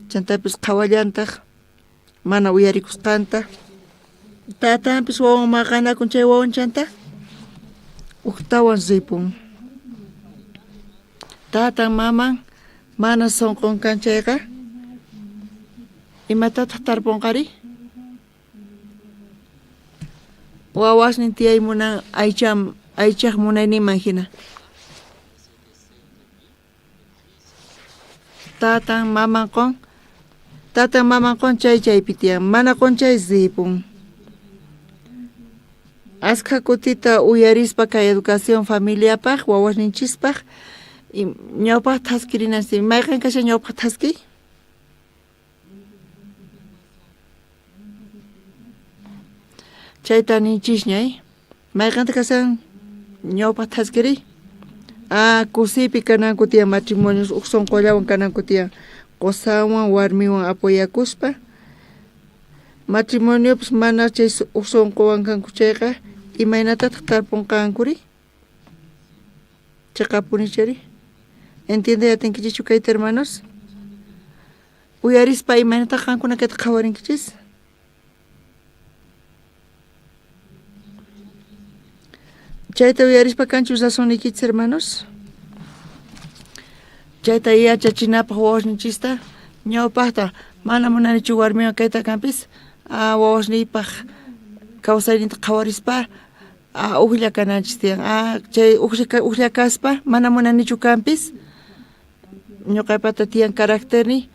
chantapis qhawallantaj mana uyarikusqanta. Tatanpis wawan maqanakun chay wawan chanta ujtawan ripun. Tatan maman mana sonqon kan chayqa imatataj tarponqari? Wawasnin tiyay munan aycham aychaj munayninman hina. Tatan maman qon tatan maman qon chay chaypi tiyan mana qon chay ripun. Askha kutita uyarispa kay educación familiapaj wawasninchispaj ñawpaj thaskirinanchis mayqen kashan ñawpaj thaskiy? Chayta ninchisña, eh? Mayqanta kashan ñawpaq thaskiriy? Ah, kusiypi kananku tiyan matrimonios uj sonqollawan kananku tiyan qosanwan warmiwan apoyakuspa. Matrimoniopas mana chay uj sonqowan kanku chayqa imaynatataq tarpunqankuri? Cheqapunichari? Entiendey atinkichischu kayta hermanos? Uyarispa imaynataq qankuna kayta qhawarinkichis? Chayta uyarispa kanchu razonniykichis hermanos? Chayta yachachinapaq wawasninchista ñawpaqta mana munanichu warmiwan kayta kanpis wawasniypaq kawsayninta qhawarispa ujlla kananchis tiyan chay ujlla kaspa mana munanichu kanpis ñuqapata tiyan caracterniy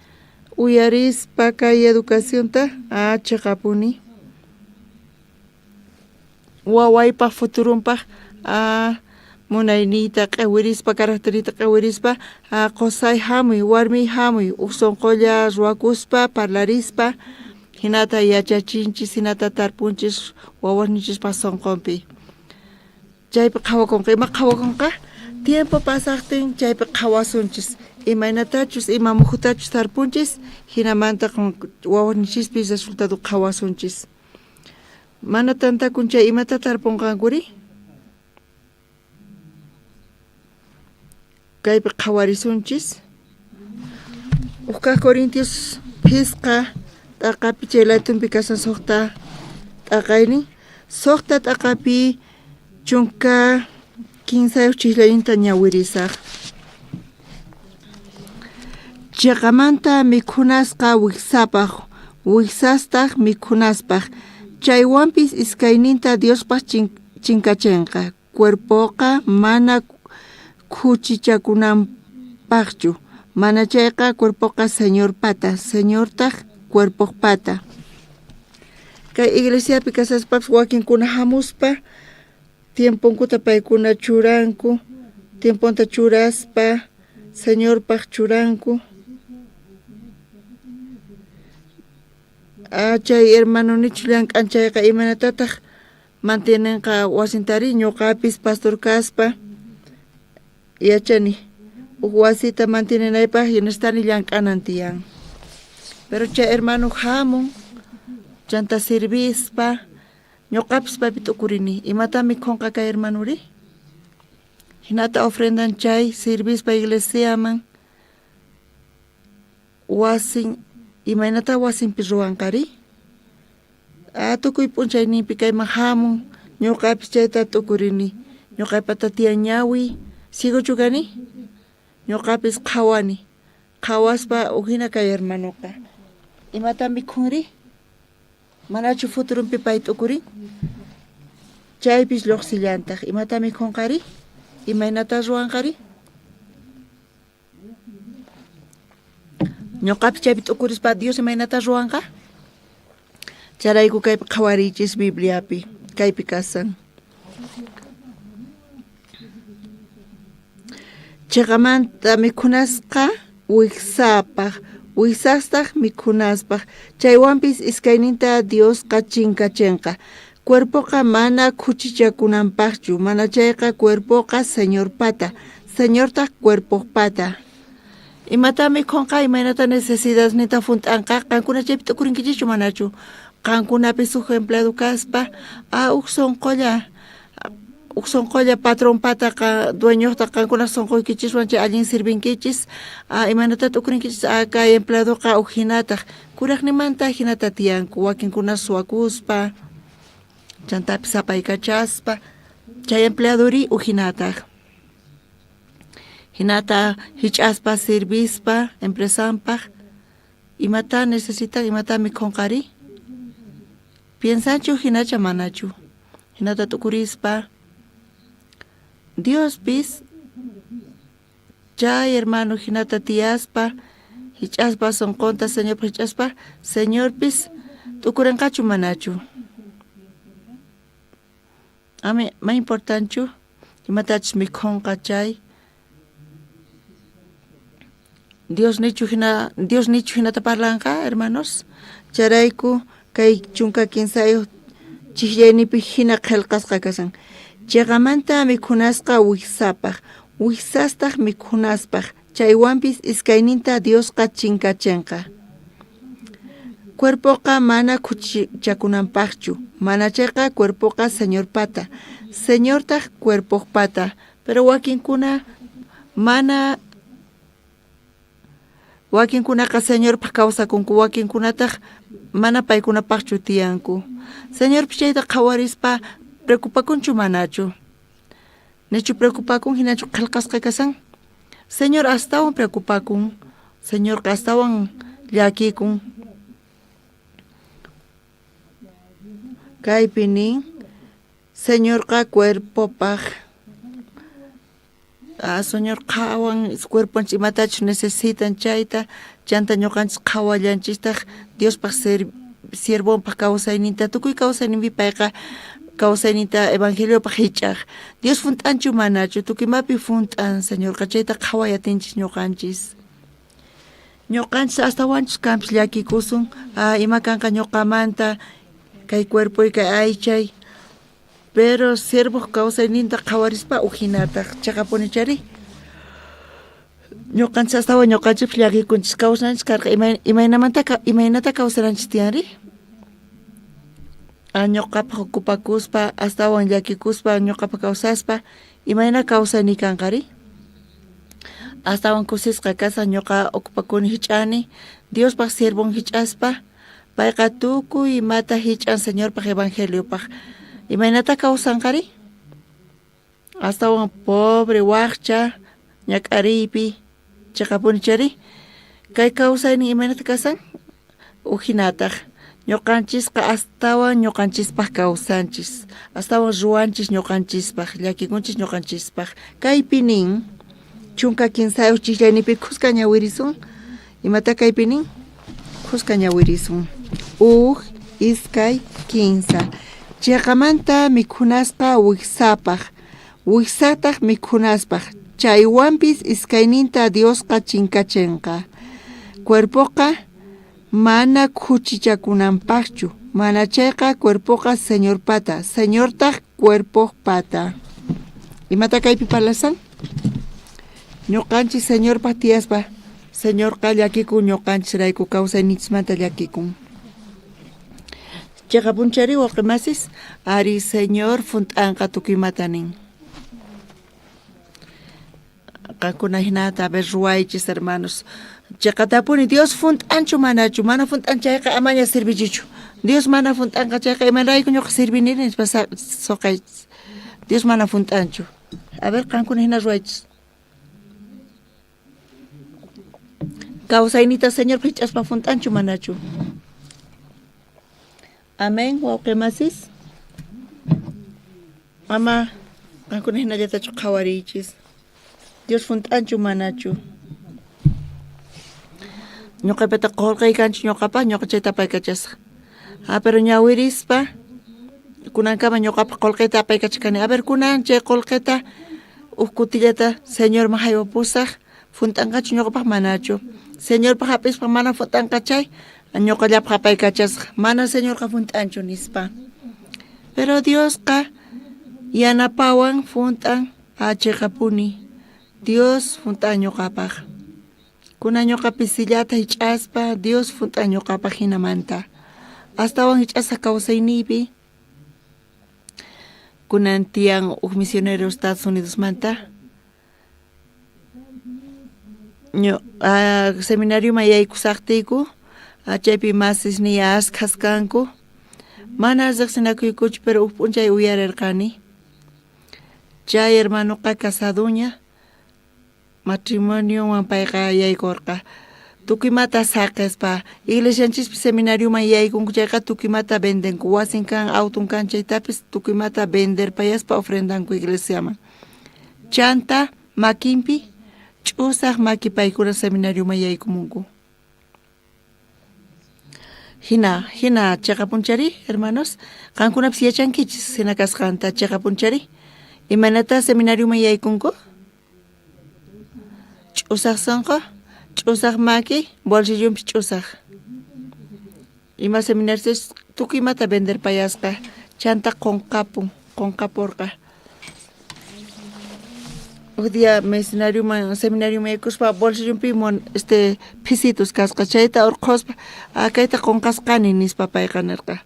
uyarispa kay educacionta cheqapuni wawaypaj futuronpaj munayniyta q'ewirispa caracterniyta q'ewirispa qosay jamuy warmiy jamuy uj sonqolla ruwakuspa parlarispa jinata yachachinchis jinata tarpunchis wawasninchispaj sonqonpi. Chaypi qhawakonqa. Ima qhawakonqa? Tiempo pasajtin chaypi qhawasunchis. Imaynatachus ima mujutachus tarpunchis, jinamanta wawasninchispis resultado qhawasunchis. Mana tantakun chay imata tarponqankuri? Kaypi qhawarisunchis. Uj kaj Corintios phisqa t'aqapi chay latunpi kashan sojta t'aqaynin. Sojta t'aqapi 13 chijllayninta ñawirisaj. Cheqamanta mikhunasqa wijsapaj, wijsastaj mikhunaspaj. Chaywanpis iskayninta Diospaj chinkachenqa. Cuerpoqa mana khuchichakunanpajchu, manachayqa cuerpoqa Señorpata, Señortaj cuerpojpata. Kay iglesiapi kashaspapis wakinkuna jamuspa tiemponkuta paykuna churanku, tiemponta churaspa Señorpaj churanku. Ah, chay hermano nichu llank'an chayqa imaynatataj mantienenqa wasintari? Ñoqapis pastor kaspa yachani uj wasita mantienenaypaj necesitani llank'anan tiyan. Pero chay hermano jamun chanta sirvispa ñoqapis paypi t'ukurini, imata mikhonqa kay hermanori? Jinata ofrendan chay sirvispa iglesiaman wasin imaynata wasinpi ruwanqari? Ah, tukuy p'unchayninpi kayman jamun, ñuqapis chayta t'ukurini. Ñuqaypata tiyan ñawi, ciegochu kani? Ñuqapis qhawani. Qhawaspa ujina kay hermanoqa. Imata mikhunri? Manachu futurunpi pay t'ukurin? Chaypis lluqsillantaj. Imata mikhunqari? Imaynata ruwanqari? Ñuqapis chaypi t'ukurispa Dios imaynata ruwanqa? Chayrayku kaypi qhawariychis Bibliapi, kaypi kasan. Cheqamanta mikhunasqa wijsapaj, wijsastaj mikhunaspaj. Chaywanpis iskayninta Diosqa chinkachenqa. Cuerpoqa mana khuchichakunanpajchu, manachayqa cuerpoqa Señorpata, Señortaj cuerpojpata. Imatá mikhonqa, imaynata necesidadninta junt'anqa? Qankuna chaypi t'ukurinkichikchu manachu? Qankunapis uj empleado kaspa, ah, uj sonqolla, uj sonqolla patronpataqa, dueñojta qankuna sonqoykichiswan chay allin sirvinkichis, ah, imaynata t'ukurinkichis? Ah, kay empleadoqa uj jinataj, kurajnimanta jinata tiyanku, wakinkuna suwakuspa, chantapis apaykachaspa, chay empleadori uj jinataj. Jinata jich'aspa sirvispa empresanpaj, imatá necesitan, imatá mikhonqari? Piensanchu jinacha manachu? Jinata t'ukurispa, Diospis chay hermano jinata tiyaspa, jich'aspa sonqonta Señorpaj jich'aspa, Señorpis t'ukurenqachu manachu? Ami, ma importanchu imatachus mikhonqa chay. Dios nichu jina, Dios nichu jinata parlanqa, hermanos? Chayrayku kay 13 chijllaynipi jina qhelqasqa kashan. Cheqamanta mikhunasqa wijsapaj, wijsastaj mikhunaspaj, chaywanpis iskayninta Diosqa chinkachenqa. Cuerpoqa mana khuchichakunanpajchu, manachayqa cuerpoqa Señorpata, Señortaj cuerpojpata. Pero wakinkuna mana wakinkunaqa Señorpaj kawsakunku, wakinkunataj mana paykunapajchu tiyanku. Señorpis chayta qhawarispa preocupakunchu manachu? Nichu preocupakun jinachu qhelqasqa kashan? Señor astawan preocupakun, Señorqa astawan llakikun. Kaypi nin, Señorqa cuerpopaj, ah, Señor qhawan cuerponchis imatachus necesitan chayta, chanta ñuqanchis qhawallanchistaq Diospaj siervonpaj kawsayninta, tukuy kawsayninpi payqa kawsayninta evangeliopaj jich'aj. Dios junt'anchu manachu, tukuy imapi junt'an Señorqa, chayta qhaway atinchis ñuqanchis. Ñuqanchis astawanchus kanpis llakikusun, ah, ima kanqa ñuqamanta, kay cuerpoy, kay aychay. Pero siervoj kawsayninta qhawarispa ujinataj cheqapunichari. Ñuqanchis astawan ñuqanchikpis llakikunchis kawsananchis karqa imaynamanta imaynata kawsananchis tiyanri? A ñuqapaq ocupakuspa astawan llakikuspa ñuqapaq kawsaspa imayna kawsayniy kanqari? Astawan kusisqa kasaq ñuqa ocupakuni hich'ani Diospaq siervon hich'aspa payqa tukuy imata hich'an Señorpaq evangeliopaq. Imaynata kawsanqari? Astawan pobre wajcha ñak'ariypi cheqapuni chayri kay kawsaynin imaynata kasan? Ujinataj ñuqanchisqa astawan ñuqanchispaq kawsanchis, astawan ruwanchis ñuqanchispaq, llakikunchis ñuqanchispaq. Kaypi nin 13 chijllaynipi khuska ñawirisun. Imata kaypi nin? Khuska ñawirisun. Uj, iskay, kinsa. Cheqamanta mikhunasqa wijsapaj, wijsataj mikhunaspaj. Chaywanpis iskayninta Diosqa chinkachenqa. Cuerpoqa mana khuchichakunanpajchu, manachayqa cuerpoqa Señorpata, Señortaj cuerpojpata. Imata kaypi parlasan? Ñuqanchis Señorpaj tiyaspa, Señorqa llakikun ñuqanchisrayku kawsayninchismanta llakikun. Cheqapunchari wawqi masis, ari Señor junt'anqa tukuy imata nin. Qankuna hinata a ver ruwaychis hermanos. Cheqatapuni Dios junt'anchu manachu, mana junt'an chayqa amaña sirvichichu. Dios mana junt'anqa chayqa imarayku ñuqa sirviniri nispa soqay Dios mana junt'anchu. A ver qankuna hina ruwaychis. Kawsaynita Señor hich'aspa junt'anchu manachu. Amén, wawqi masis. Ama qankuna hinallatachu qhawariychis. Dios junt'anchu manachu. Ñuqapata qolqey kanchu ñuqapaq, ñuqa chayta apaykachasaq. Ah, pero ñawirispa kunankama ñuqapaq qolqeta apaykachakani. A ver, kunan chay qolqeta uj kutillata Señorman haywapusaq, junt'anqachu ñuqapaq manachu. Señorpaq hap'ispa mana junt'anqa chay, ñuqallapaq apaykachasaq. Mana Señorqa junt'anchu nispa. Pero Diosqa yanapawan junt'an achiqapuni. Dios junt'an ñuqapaq. Kunan ñuqa pisillata hich'aspa Dios junt'an ñuqapaq hinamanta. Astawan hich'asaq kawsayniypi kunan tiyan uj misionero Estados Unidosmanta seminarioman yaykusajtiyku chaypi masisniy askhas kanku mana rejsinakuykuchu pero uj p'unchay uyarerqani chay hermanoqa casadoña matrimonionwan payqa yaykorqa tukuy imata saqespa iglesianchispi seminarioman yaykunku chayqa tukuy imata vendenku wasin kan auton kan chaytapis tukuy imata venderpayaspa ofrendanku iglesiaman chanta makinpi ch'usaj maki paykuna seminarioman yaykumunku Jina, jina cheqapunchari, hermanos, qankunapis yachankichis jina kasqanta cheqapunchari. Imaynatá seminarioman yaykunku? Ch'usaj sonqo, ch'usaj maki, bolsillonpis ch'usaj. Ima seminariochus tukuy imata venderpayasqa, chanta qonqapun, qonqaporqa. Uj día seminarioman seminarioman yaykuspa bolsillonpi este pisitos kasqa chayta urqhuspa ah kayta qonqasqani nispa payqa nerqa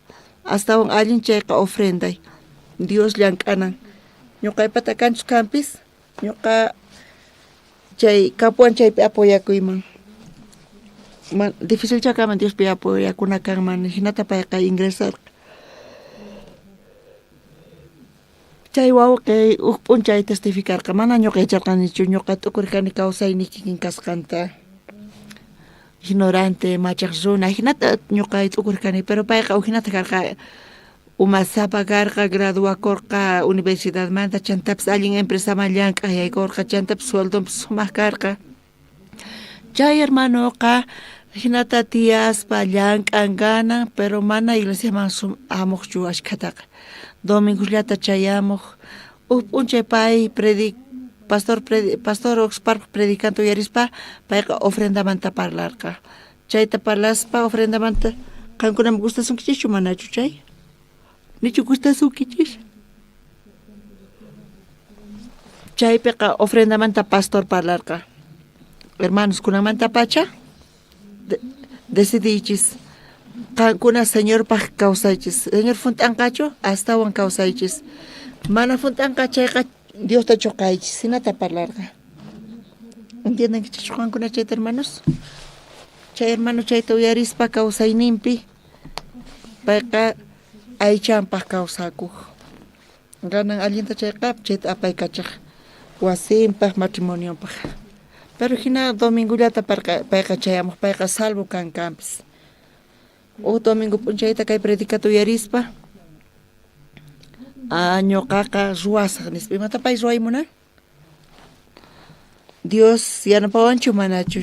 astawan allin chayqa ofrenday Dios llank'anan ñoqaypata kanchus kanpis ñoqa chay kapuwan chaypi apoyakuyman dificilchá kanman Diospi apoyakuna kanman jinata payqa ingresarqa. Chay wawqey uj p'unchay testificarqa, mana ñoqa yacharqanichu, ñoqa t'ukurqani kawsayniy kikin kasqanta. Ignorante, machaj runa, jinata ñoqa t'ukurqani, pero payqa ujinata karqa, umasapa karqa, graduakorqa universidadmanta, chantapis allin empresaman llank'aj yaykorqa, chantapis sueldonpis sumaj karqa. Chay hermanoqa jinata tiyaspa llank'an ganan, pero mana iglesiaman jamojchu ashkhataqa. Domingosllata chayamoj. Uj p'unchay pay predi pastor predi pastor Oxparpaj predicanta uyarispa payqa ofrendamanta parlarqa. Chayta parlaspa ofrendamanta, qankunaman gustasunkichejchu manachu chay? Nichu gustasunkichej? Chaypiqa ofrendamanta pastor parlarqa. Hermanos, kunanmantapacha decidiychis. Qankuna Señorpaj kawsaychis. Señor junt'anqachu? Astawan kawsaychis. Mana junt'anqa chayqa Diosta choqaychis. Jinata parlarqa. ¿Entiendenkichis qankuna chayta, hermanos? Chay hermano chayta uyarispa kawsayninpi payqa aychanpaj kawsakuj. Ganan allinta chayqa chayta apaykachaj wasinpaj, matrimonionpaj. Pero jina domingollata payqa chayamoj, payqa salvo kankanpis. Uj domingo p'unchayta kay predicata uyarispa, ah, ñoqaqa ruwasaj nispa. Imata pay ruway munan? Dios yanapawanchu manachu?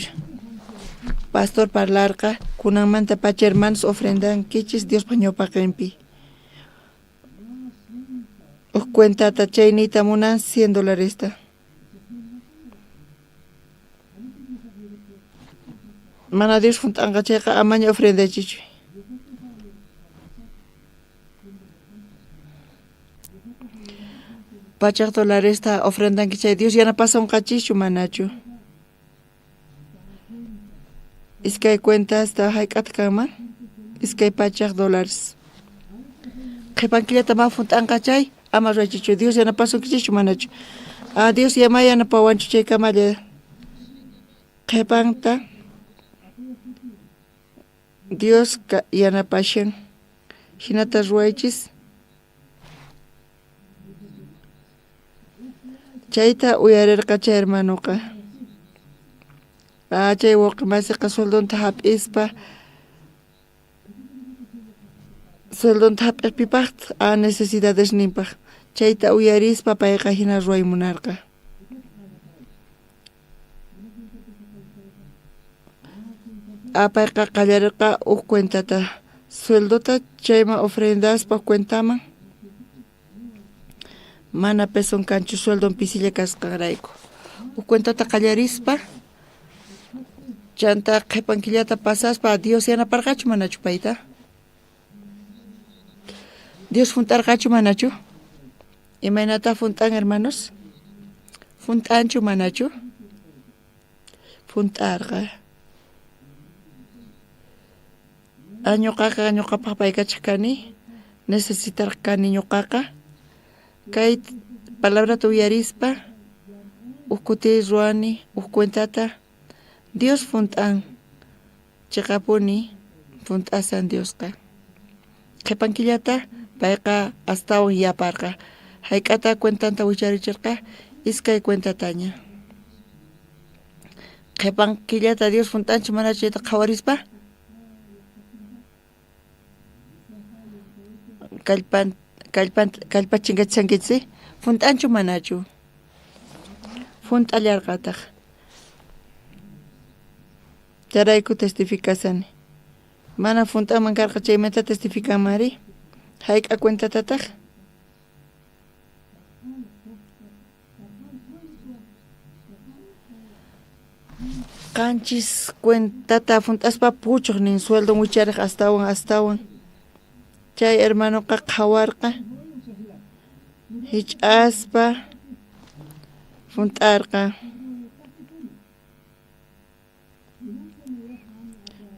Pastor parlarqa, kunanmantapacha hermanos ofrendankichis Diospa ñawpaqenpi. Uj cuentata chay niyta munan 100 dolaresta. Mana Dios junt'anqa chayqa amaña ofrendachichu. Pachaj dolaresta ofrendanki chay Dios yanapasonqachischu manachu? Iskay cuentasta hayk'ataq kanman? 200 dólares. Qhipan killata ma junt'anqa chay, ama ruwachichu. Dios yanapasunkichikchu manachu? Ah, Dios yama yanapawanchu chaykamalla. Qhipanta Dios yanapashan. Jinata ruwaychis. Chayta uyarerqa chay hermanoqa. Ah, chay wawqe masiqa sueldonta hap'ispa sueldonta hap'iq pipajtaq ah, necesidadesninpaj. Chayta uyarispa payqa jina ruway munarqa. Ah, payqa qallarerqa uj cuentata sueldota chayman ofrendaspa cuentaman. Mana peson kanchu sueldon pisilla kasqanrayku. Uj cuentata qallarispa chanta qhepan killata pasaspa Dios yanaparqachu manachu payta? Dios junt'arqachu manachu? Imaynatá junt'an hermanos? Junt'anchu manachu? Junt'arqa. Ah, ñuqaqa ñuqapaq paykachaj kani, necesitarqa kani ñuqaqa. Kay palabrata uyarispa uj kuti ruwani uj cuentata Dios junt'an. Cheqapuni junt'asan Diosqa. Qhepan killata payqa astawan yaparqa. Hayk'ata cuentanta wicharicherqa? Iskay cuentataña. Qhepan killata Dios junt'anchu mana chayta qhawarispa? Kallpan kallpan kallpa chinkachishankichis junt'anchu manachu? Junt'allarqataj. Chayrayku testificasani. Mana junt'anman karqa chaymanta testificanmanri? Hayk'a cuentatataj? Qanchis cuentata junt'aspa puchoj nin sueldon wicharej astawan astawan. Chay hermanoqa qhawarqa hich'aspa junt'arqa.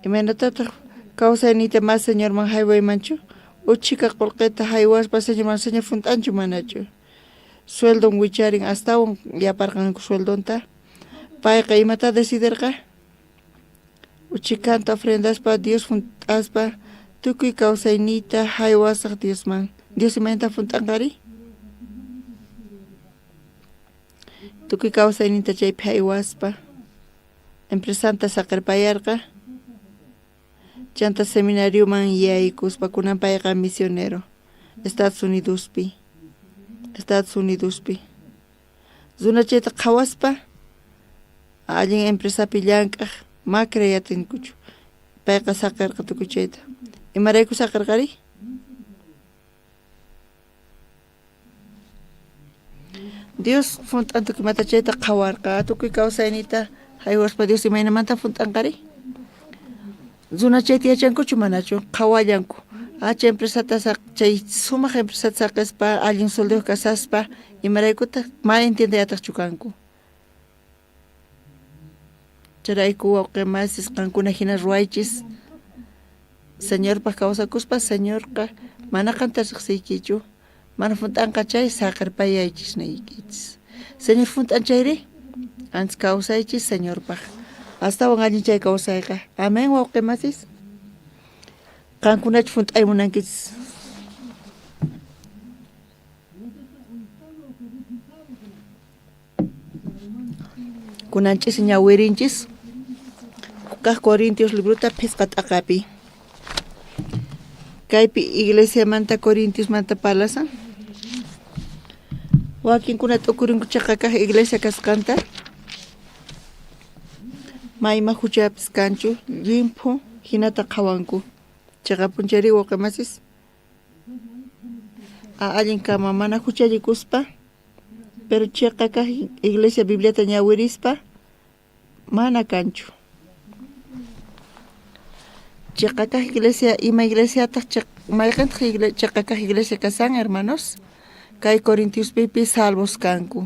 Imaynatataq kawsayniyta mas Señorman haywaymanchu? Uj chhika qolqeta haywaspa Señorman Señor junt'anchu manachu? Sueldon wicharin astawan yaparqanku sueldonta. Payqa imatá decidirqa? Uj chhikanta ofrendaspa Dios junt'aspa tukuy kawsayniyta haywasaj Diosman. Dios imaynata junt'anqari? Tukuy kawsayninta chaypi jaywaspa empresanta saqerpayarqa. Chanta seminarioman yaykuspa kunan payqa misionero Estados Unidospi. Estados Unidospi. Runa chayta qhawaspa allin empresapi llank'aj ma creyatinkuchu. Payqa saqerqa tukuy chayta. Imarayku saqerqari? Dios junt'an tukuymanta chayta qhawarqa, tukuy kawsayniyta jaywaspa Dios imaynamanta junt'anqari? Runa chayta yachankuchu manachu? Qhawallanku. Chay empresata chay sumaj empresata saqespa allin suelduyoj kasaspa imaraykutaj mana entiendeyataqchu kanku. Chayrayku wawqe masis qankuna jina ruwaychis Señorpaj kawsakuspa Señorqa mana qanta rejsiykichu mana junt'anqa chay saqerpayaychis niykichis. Señor junt'an chayri antes kawsaychis Señorpaj astawan allin chay kawsayqa. Amén wawqe masis. Qankunachu junt'ay munankichis. Kunan ch'isi ñawirinchis kaj Corintios librota phisqa t'aqapi. Kaypi iglesiamanta Corintiosmanta parlasan. Wakinkuna t'ukurinku cheqa kaj iglesia kasqanta. Mayma juchapis kanchu, llimphu jinata qhawanku. Cheqapunchari wawqe masis. Allin kama mana juchallikuspa Pero cheqa kaj iglesia Bibliata ñawirispa mana kanchu. Cheqa kaj iglesia ima iglesiataj mayqentaj cheqa kaj iglesia kasan hermanos? Kay Corintiospipi salvos kanku.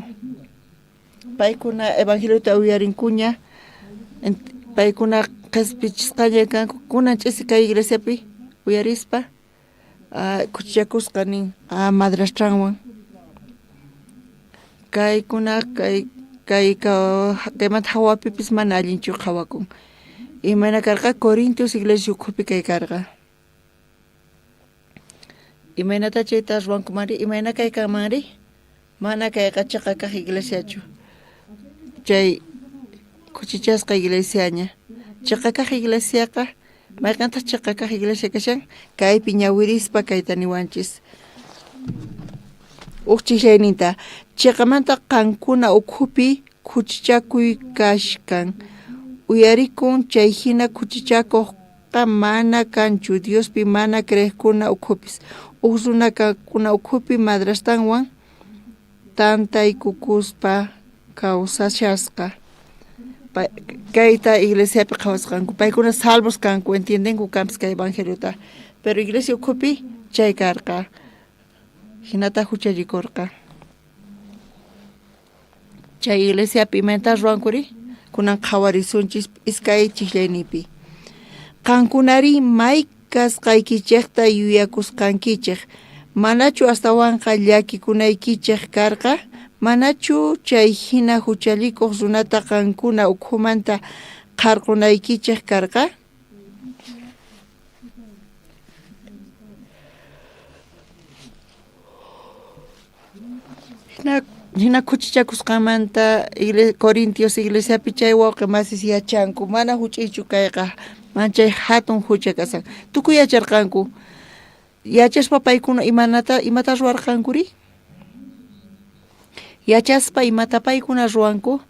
Paykuna evangeliota uyarinkuña, paykuna qhespichisqaña kanku kunan ch'isi kay iglesiapi uyarispa khuchichakusqa nin madrastranwan kaykuna kay kay kaymanta jawapipis mana allinchu qhawakun imayna karqa Corintios iglesia ukhupi kay karqa imaynata chayta ruwankumanri imayna kay kanmanri mana kayqa cheqa kaj iglesiachu chay khuchichasqa iglesiaña cheqa kaj iglesiaqa Mayqentaq cheqa kaq iglesia kashan? Kaypi ñawirispa kayta niwanchis. Uj chijllayninta, cheqamanta qankuna ukhupi khuchichakuy kashkan. Uyarikun chay jina khuchichakojqa mana kanchu Diospi mana creejkuna ukhupis. Uj runa qankuna ukhupi madrastanwan tantaykukuspa kawsashasqa. Kayta iglesiapi qhawasqanku. Paykuna salvos kanku, entiendenku kanpis kay evangeliota. Pero iglesia ukhupi chay karqa. Jinata juchallikorqa. Chay iglesiapi imaynatá ruwankuri? Kunan qhawarisunchis iskay chijllaynipi. Qankunarí may kasqaykichejta yuyakusqankichej. Manachu astawanqa llakikunaykichej karqa? Manachu chay jina juchallikoj runata qankuna ukhumanta qharqonaykichej karqa? Jina khuchichakusqanmanta Corintios iglesiapi chay wawqe masis yachanku, mana juch'uychu kayqa, manchay jatun jucha kashan. Tukuy yacharqanku. Yachaspa paykuna imanata imata ruwarqankuri? Yachaspa imata paykuna ruwanku?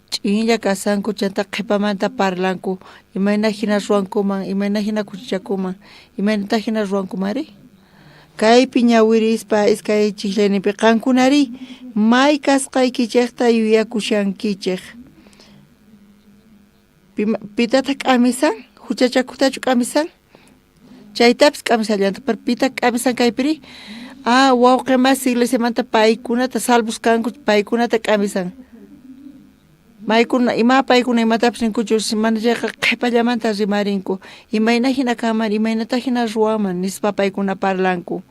Ch'inlla kashanku chantá qhepamanta parlanku, imayna jina ruwankuman, imayna jina khuchichakuman, imaynata jina ruwankumanri? Kaypi ñawirispa iskay chijllayninpi qankunarí may kasqaykichejta yuyakushankichej. Pitataj k'amisan? Juchachakojtachu k'amisan? Chaytapis k'amisallanta, pero pitaq k'amisan kaypiri? Ah, wawqe masi iglesiamanta paykunata salvos kanku, paykunata k'amisan. Maykuna, ima paykuna imatapis ninkuchu, mana chayqa qhepallamanta rimarinku. Imayna jina kanman, imaynata jina ruwanman nispa paykuna parlanku.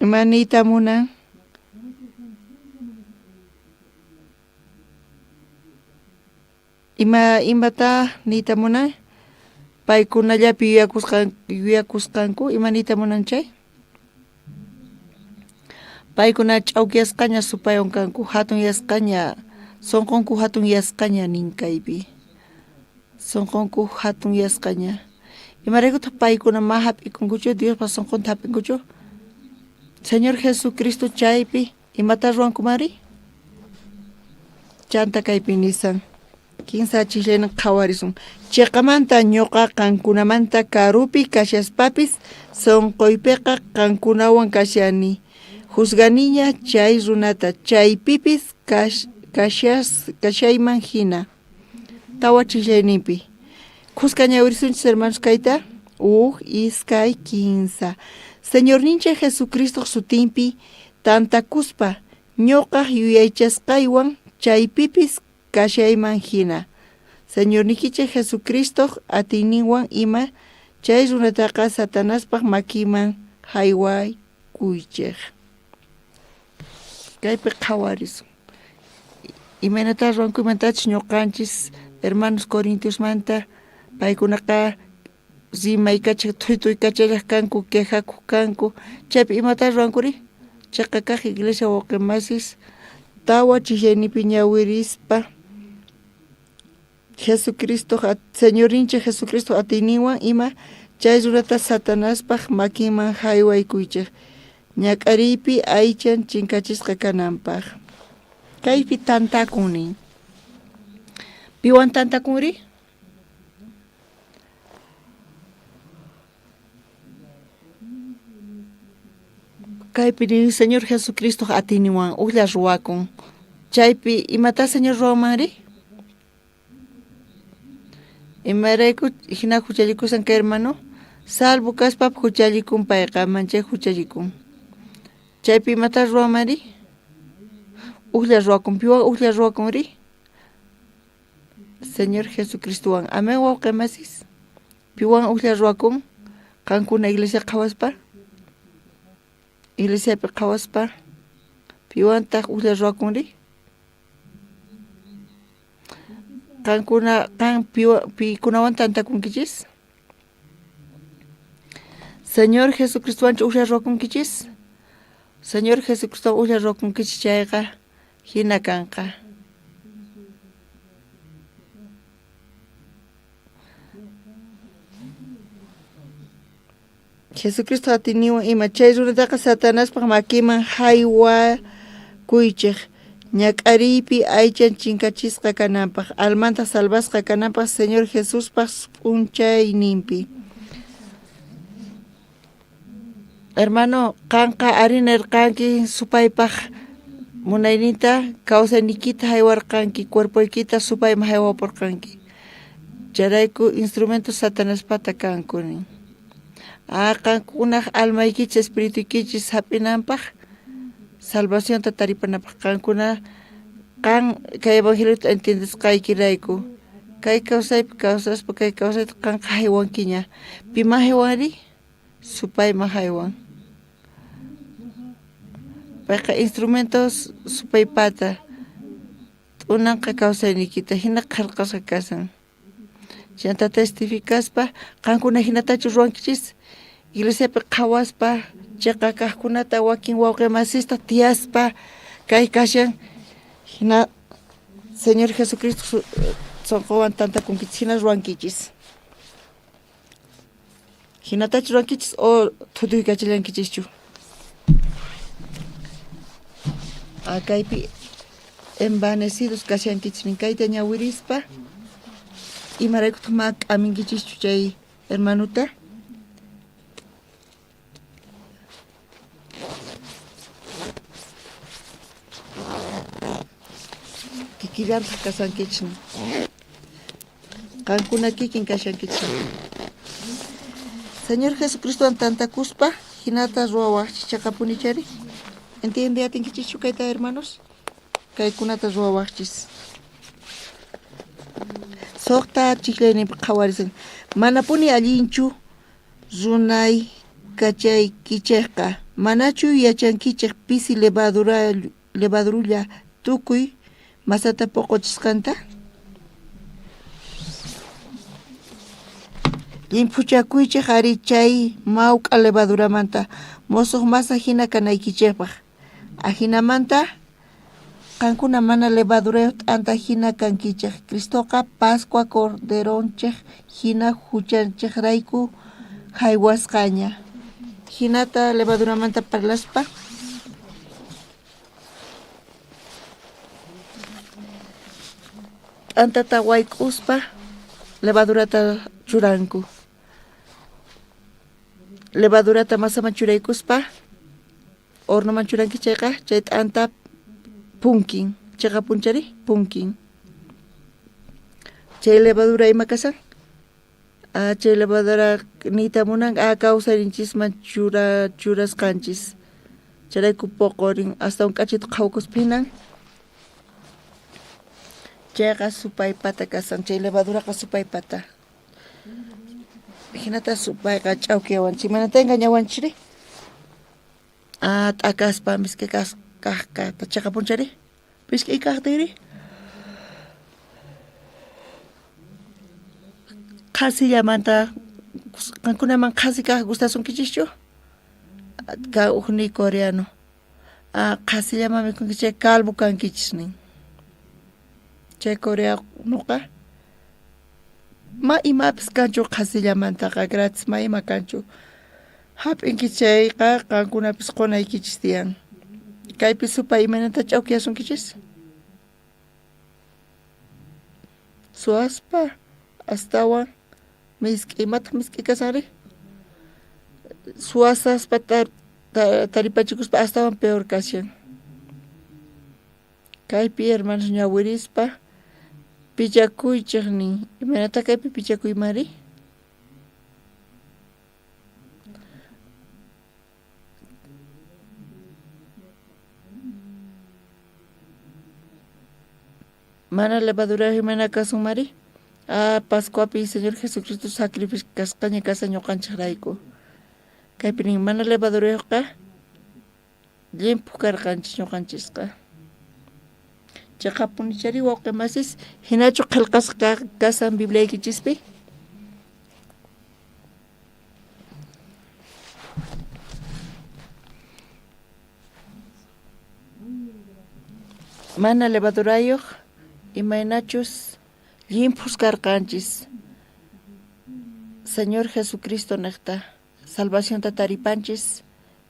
Ima niyta munan? Ima imatá niyta munan? Paykunallapi yuyakusqan yuyakusqanku ima niyta munan chay? Paykuna ch'awkiyasqaña supaywan kanku, hatunyasqaña, sonqonku hatunyasqaña nin kaypi. Sonqonku hatunyasqaña. Imaraykutaq paykuna ma hap'ikunkuchu, Diospa sonqonta hap'inkuchu? Señor Jesucristo chaypi Imatá ruwankumanri? Chanta kaypi nisan, kinsa chijllaynin qhawarisun. Cheqamanta ñoqa qankunamanta karupi kashaspapis, sonqoypeqa qankunawan kashani. Juzganiña chay runata, chaypipis kashayman jina. Tawa chijllayninpi. Khuska ñawirisunchis hermanos kayta. Uj, iskay, kinsa. Señorninchej Jesucristoj sutinpi tantakuspa, ñoqaj yuyaychasqaywan chaypipis kashayman jina. Señorniykichej Jesucristoj atiyninwan ima chay runataqa Satanaspaj makinman jaywakuychej. Kaypi qhawarisun. Imaynatá ruwankuymantachus ñoqanchis hermanos Corintiosmanta paykunaqa rimaykachaj thuytuykachallaj kanku, quejakoj kanku. Chaypi imatá ruwankuri? Cheqa kaj iglesia wawqe masis tawa chijllayninpi ñawirispa Jesucristoj Señorninchej Jesucristoj atiyninwan ima chay runata Satanaspaj makinman jaywaykuychej, ñak'ariypi aychan chinkachisqa kananpaj. Kaypi tantakun nin. Piwan tantakunri? Kaypi nin Señor Jesucristoj atiyninwan ujlla ruwakun. Chaypi imatá Señor ruwanmanri? Imarayku jina juchallikushan kay hermano? Salvo kaspa juchallikun payqa, manchay juchallikun. Chaypi imatá ruwanmanri? Ujlla ruwakun, piwan ujlla ruwakunri? Señor Jesucristowan. Amén, wawqe masis. Piwan ujlla ruwakun? Qankuna iglesia qhawaspa? Iglesiapi qhawaspa? Piwantaq ujlla ruwakunri? Qankuna qan pikunawan tantakunkichis? Señor Jesucristowanchu ujlla ruwakunkichis? Señor Jesucristowan ujlla ruwakunkichis chayqa jina kanqa. Jesucristo atiyninwan ima chay runataqa Satanaspaj makinman jaywakuychej, ñak'ariypi aychan chinkachisqa kananpaj, almantaj salvasqa kananpaj Señor Jesuspaj p'unchayninpi. Hermano, qanqa arí nerqanki supaypaj munayninta kawsayniykita jaywarqanki, cuerpoykita supayman jaywaporqanki. Chayrayku instrumentos Satanaspata kanku nin. Ah, qankunaj almaykichis, espirituykichis jap'inanpaj, salvacionta taripanapaj qankuna qan kay evangeliota entiendesqaykirayku kay kawsaypi kawsaspa kay kawsayta qanqa jaywankiña. Piman jaywanri? Supayman jaywan. Payqa instrumentos supaypata t'unanqa kawsayniykita jina qhelqasqa kashan. Chantá testificaspa qankuna jinatachu ruwankichis? Iglesiapi qhawaspa cheqa kajkunata wakin wawqe masista tiyaspa kay kashan jina Señor Jesucristo sonqowan tantakunkichis jina ruwankichis. Jinatachu ruwankichis o thutuykachillankichischu? Ah, kaypi envanecidos kashankichis nin kayta ñawirispa imaraykutaq ma k'aminkichischu chay hermanuta? Kikillantaq kashankichis nin. Qankuna kikin kashankichis. Señor Jesucristowan tantakuspa jinata ruwawajchis cheqapunichari. Entiende atinkichischu kayta hermanos? Kaykunata ruwawajchis. Soqta chijllayninpi qhawarisun. Manapuni allinchu runay kachaykichejqa. Manachu yachankichej pisi levadura levadurulla tukuy masata poqochisqanta? Llimphuchakuychej ari chay mawk'a levaduramanta mosoj masa jina kanaykichejpaj. Ajinamanta qankuna mana levadurayoj t'anta jina kankichej. Cristoqa Pascua Corderonchej jina juchanchejrayku jaywasqaña. Jinata levaduramanta parlaspa T'antata wayk'uspa levadurata churanku. Levadurata masaman churaykuspa hornoman churanki chayqa chay t'anta punkin. Cheqa punchari punkin. Chay levadura ima kashan? Chay levadura niyta munan a kawsayninchisman chura churasqanchis. Chayrayku poqorin astawan k'achita qhawakuspa hinan. Chayqa supaypata kasan, chay levaduraqa supaypata. Hinata supayqa ch'awkiyawanchik, imaynata engañawanchikri? Ah, t'akaspa misk'i kajqa cheqapunchari? Misk'i kajtinri? Qhasillamanta qankunaman qhasi kaj gustasunkichischu? Ka ujniy coreano. Ah, qhasillaman mikhunki chay calvo kankichis nin. Chay coreanoqa ma imapis kanchu qhasillamantaqa gratis ma ima kanchu. Hap'inki chayqa qankunapis qonaykichis tiyan. Kaypi supay imaynata ch'awkiyasunkichis? Suwaspa astawan misk'i imataq misk'i kasanri? Suwasaspa taripachikuspa astawan peor kashan. Kaypi hermanos ñawirispa pichakuychej nin. Imaynata kaypi pichakuymanri? Mana levadurayoj imayna kasunmari? Ah, Pascuapi Señor Jesucristo sacrificasqaña kashan ñoqanchejrayku. Kaypi nin, mana levadurayojqa llimphu karqanchis ñoqanchisqa. Cheqapunichari wawqe masis, hinachu qhelqasqa kashan Bibliaykichispi? Mana levadurayoj imaynachus llimphus karqanchis Señor Jesucristo nejta salvacionta taripanchis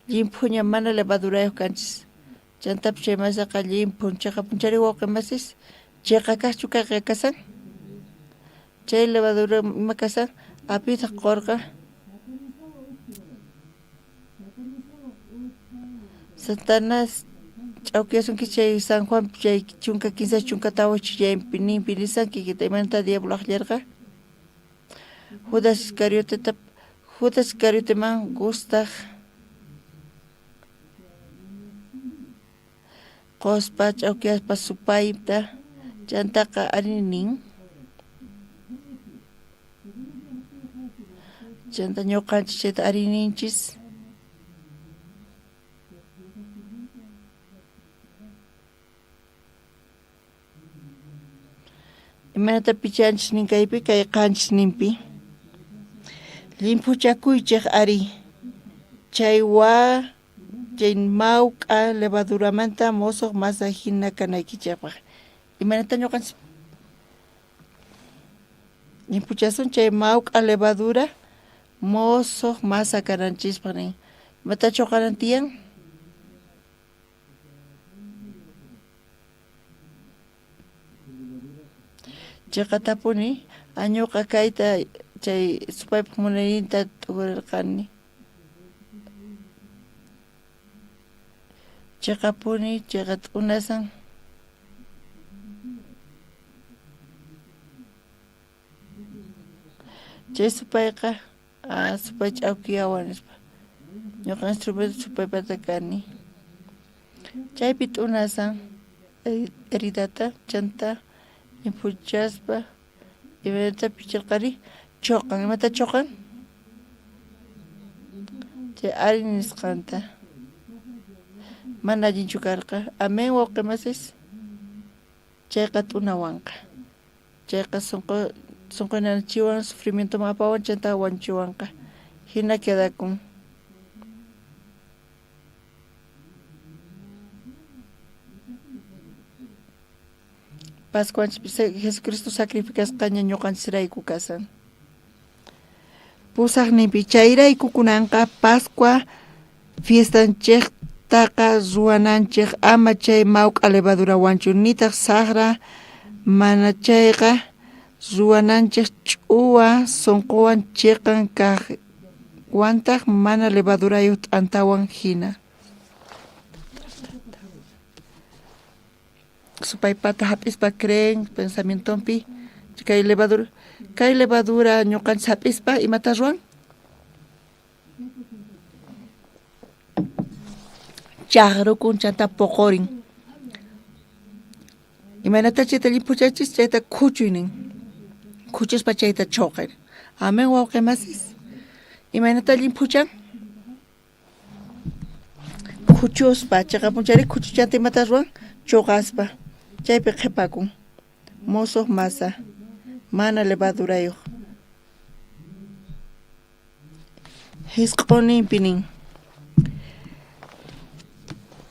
llimphuña mana levadurayoj kanchis chantapis chay masaqa llimphun cheqapunchari wawqe masis cheqa kajchu kayqa kasan chay levadura ima kasan apitaq qorqa Satanás ch'awkiyasunki chay San Juan chay 13 14 chaypi ninpi nisanki imaynatá diablo ajllarqa Judas Iscarioteta Judas Iscarioteman gustaj qospa ch'awkiyaspa supayta chantaqa arí nin chanta ñoqanchis chayta arí ninchis. Imaynata pichanchis nin kaypi kay qanchis ninpi llimphuchakuychej ari chay wa chay mawk'a levaduramanta mosoj masa jina kanaykichejpaj. Imaynata ñoqanchis llimphuchasun chay mawk'a levadura mosoj masa kananchispaj nin. Imatachu kanan tiyan? Cheqatapuni añuqa kayta chay supaypaj munayninta t'ukurerqani. Cheqapuni cheqa t'unasan. Chay supayqa ah, supay ch'awkiyawan nispa. Ñuqa instrumento supaypata kani. Chaypi t'unasan heridata chanta ñiphuchaspa imaynata pichirqari choqan imata choqan chay ari nisqanta mana allinchu karqa amén wawqi masis chayqa t'unawanqa Chayqa sonqo sonqoynanachiwan sufrimientoman apawan chantá wañuchiwanqa. Jina quedakun. Pascuanchis Jesucristo sacrificasqaña ñoqanchisrayku kashan. Pusajninpi chayrayku kunanqa Pascua fiestanchejtaqa ruwananchej ama chay mawk'a levadurawanchu, nitaj sajra manachayqa ruwananchej ch'uwa sonqowan cheqan kajwantaj mana levadurayoj t'antawan jina. Supaypata jap'ispa creen pensamientonpi. Kay levadura, kay levadura ñuqanchis hap'ispa imata ruwan? Chaqrukun chanta poqorin. Imaynatá chayta llimphuchachis chayta khuchuy nin. Khuchuspa chayta choqer. Amén wawqe masis. Imaynatá llimphuchan? Khuchuspa, cheqapunchari khuchuchanta imata ruwan? Choqaspa. Chaypi qhepakun. Mosoj masa, mana levadurayoj. Jisq'oninpi nin.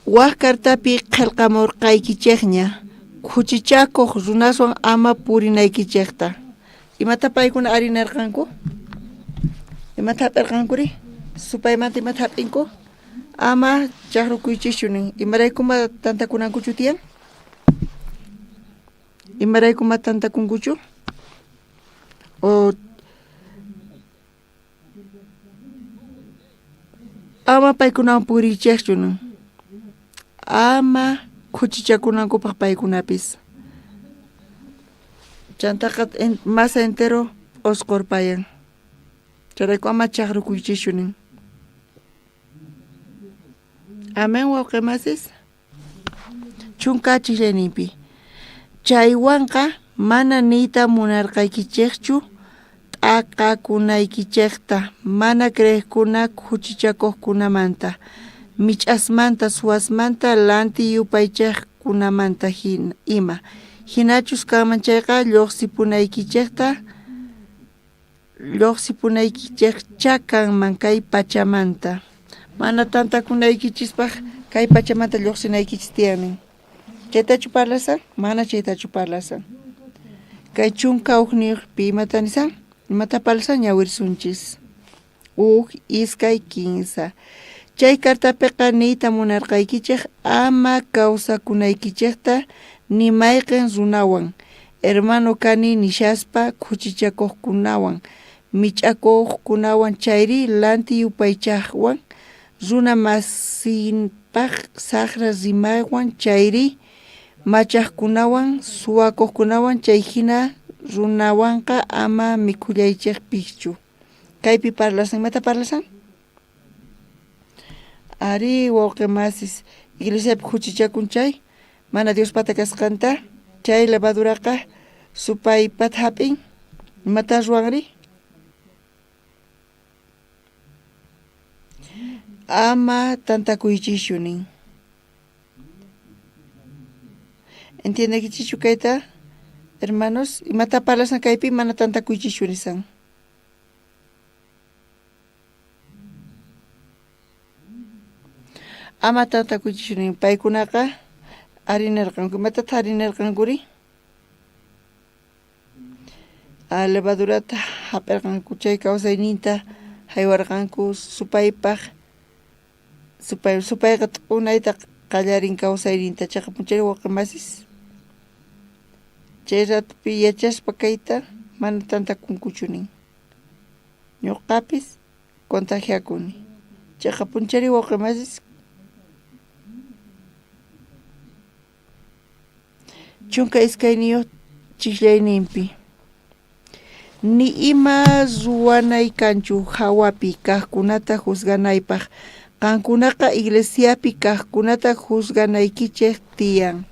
Waj cartapi qhelqamorqaykichejña, khuchichakoj runaswan ama purinaykichejta. Imata paykuna ari nerqanku? Imata jap'erqankuri? Supaymanta imata jap'inku? Ama chajrukuychischu nin. Imaraykuma tantakunankuchu tiyan? Imaraykuma tantakunkuchu? O ama paykunawan puriychejchu nin. Ama khuchichakunankupaj paykunapis. Chantaqa masa entero p'osqorpayan. Chayrayku ama chajrukuychischu nin. Amén wawqe masis. Chunka chijllayninpi. Chaywanqa mana niyta munarqaykichejchu t'aqakunaykichejta mana creejkuna khuchichakojkunamanta, mich'asmanta, suwasmanta, lanti yupaychejkunamanta ima. Jinachus kanman chayqa llojsipunaykichejta Llojsipunaykichejchá kanman kay pachamanta. Mana tantakunaykichispaj kay pachamanta llojsinaykichis tiyan nin. Chaytachu parlasan? Mana chaytachu parlasan. Kay chunka ujniyojpi imata nisan? Imata parlasan ñawirisunchis. Uj, iskay, kinsa. Chay cartapeqa niyta munarqaykichej ama kawsakunaykichejta ni mayqen runawan, hermano kani nishaspa khuchichakojkunawan, mich'akojkunawan chayri lanti yupaychajwan, runa masinpaj sajra rimaywan chayri machajkunawan, suwakojkunawan, chay jina runawanqa ama mikhullaychejpischu. Kaypi parlasan, imata parlasan? Arí, wawqe masis, iglesiapi khuchichakun chay, mana Diospata kasqanta, chay levaduraqa supaypata jap'in, imatá ruwanri? Ama tantakuychischu nin. Entiendekichichu kayta, hermanos? Imata parlasan kaypi mana tantakuychischu nisan. Ama tantakuychischu nin. Paykunaqa ari nerqanku. Imatataq ari nerqankuri? Levadurata hap'irqanku chay kawsayninta haywarqanku supaypaq. Supay, supayqa t'unayta qallarin kawsayninta chaqapunchay wawqi masis. Chay ratopi yachaspa kayta mana tantakunkuchu nin. Ñuqapis contagiakuni. Chaqapunchari wawqi masis. 12 chijllayninpi. Ni ima ruwanay kanchu jawapi kajkunata juzganaypaj. Qankunaqa iglesiapi kajkunata juzganaykichej tiyan.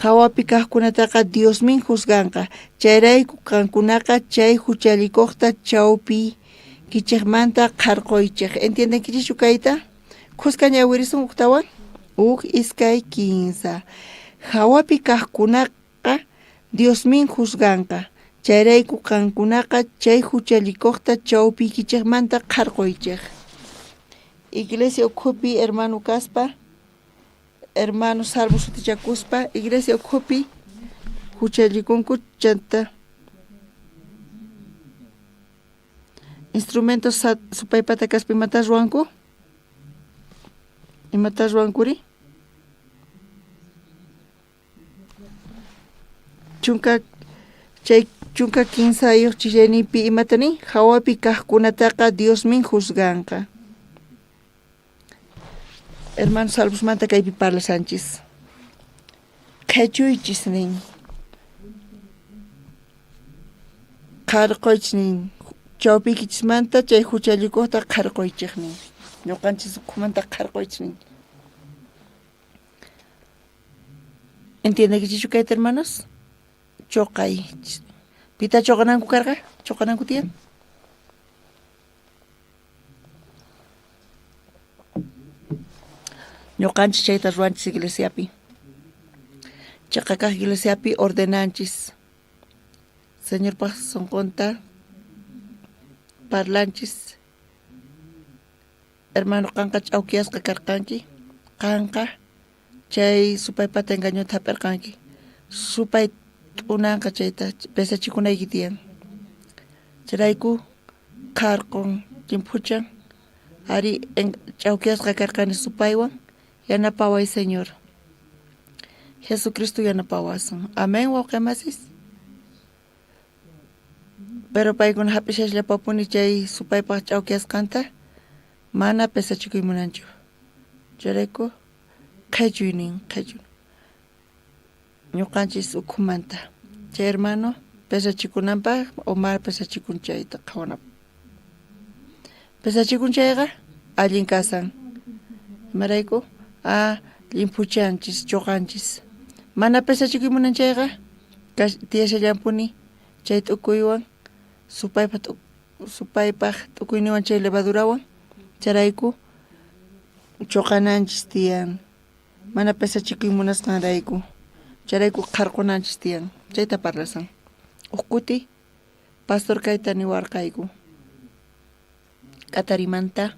Jawapi kajkunataqa Diosmin juzganqa. Chayrayku qankunaqa chay juchallikojta chawpiykichejmanta qharqoychej. Entiendenkichischu kayta? Khuska ñawirisun ujtawan. Uj, iskay, kinsa. Jawapi kajkunaqa Diosmin juzganqa. Chayrayku qankunaqa chay juchallikojta chawpiykichejmanta qharqoychej. Iglesia ukhupi hermano kaspa, hermano salvo sutichakuspa, iglesia ukhupi juchallikunku chanta instrumentos supaypata kaspa imatá ruwanku? Imatá ruwankuri? Chunka chay chunka kinsayuq chillayninpi imata nin? Hawapi kaqkunataqa Diosmin juzganqa. Hermano salvosmanta kaypi parlasanchis. Qhechuychis nin. Qharqoychis nin. Chawpiykichismanta chay juchallikojta qharqoychej nin. Ñoqanchis ukhumanta qharqoychis nin. ¿Entiendekichichu kayta, hermanos? Choqay. Pita choqananku karqa? Choqananku tiyan? Ñoqanchis chayta ruwanchis iglesiapi. Cheqa kaq iglesiapi ordenanchis. Señorpaj sonqonta parlanchis. Hermano, qanqa ch'awkiyasqa karqanki. Qanqa chay supaypata engañota jap'irqanki. Supay t'unanqa chayta pesachikunayki tiyan. Chayrayku qharqon, llimphuchan. Ari, ch'awkiyasqa karqani supaywan. Yanapaway, Señor. Jesucristo yanapawasun. Amén, wawqe masis. Pero paykuna jap'ishasllapapuni chay supaypaj ch'awkiyasqanta mana pesachikuy munanchu. Chayrayku qhechuy nin, qhechuy. Ñuqanchis ukhumanta. Chay hermano pesachikunanpaj o mana pesachikun chayta qhawanapaj. Pesachikun chayqa allin kasan. Imarayku? Ah, llimphuchanchis, choqanchis. Mana pesachikuy munan chayqa tiyashallanpuni chay t'ukuywan, supaypaj t'ukuyninwan chay levadurawan. Chayrayku choqananchis tiyan. Mana pesachikuy munasqanrayku. Chayrayku qharqonanchis tiyan. Chayta parlasan. Uj kuti pastor kayta niwarqayku. Katarimanta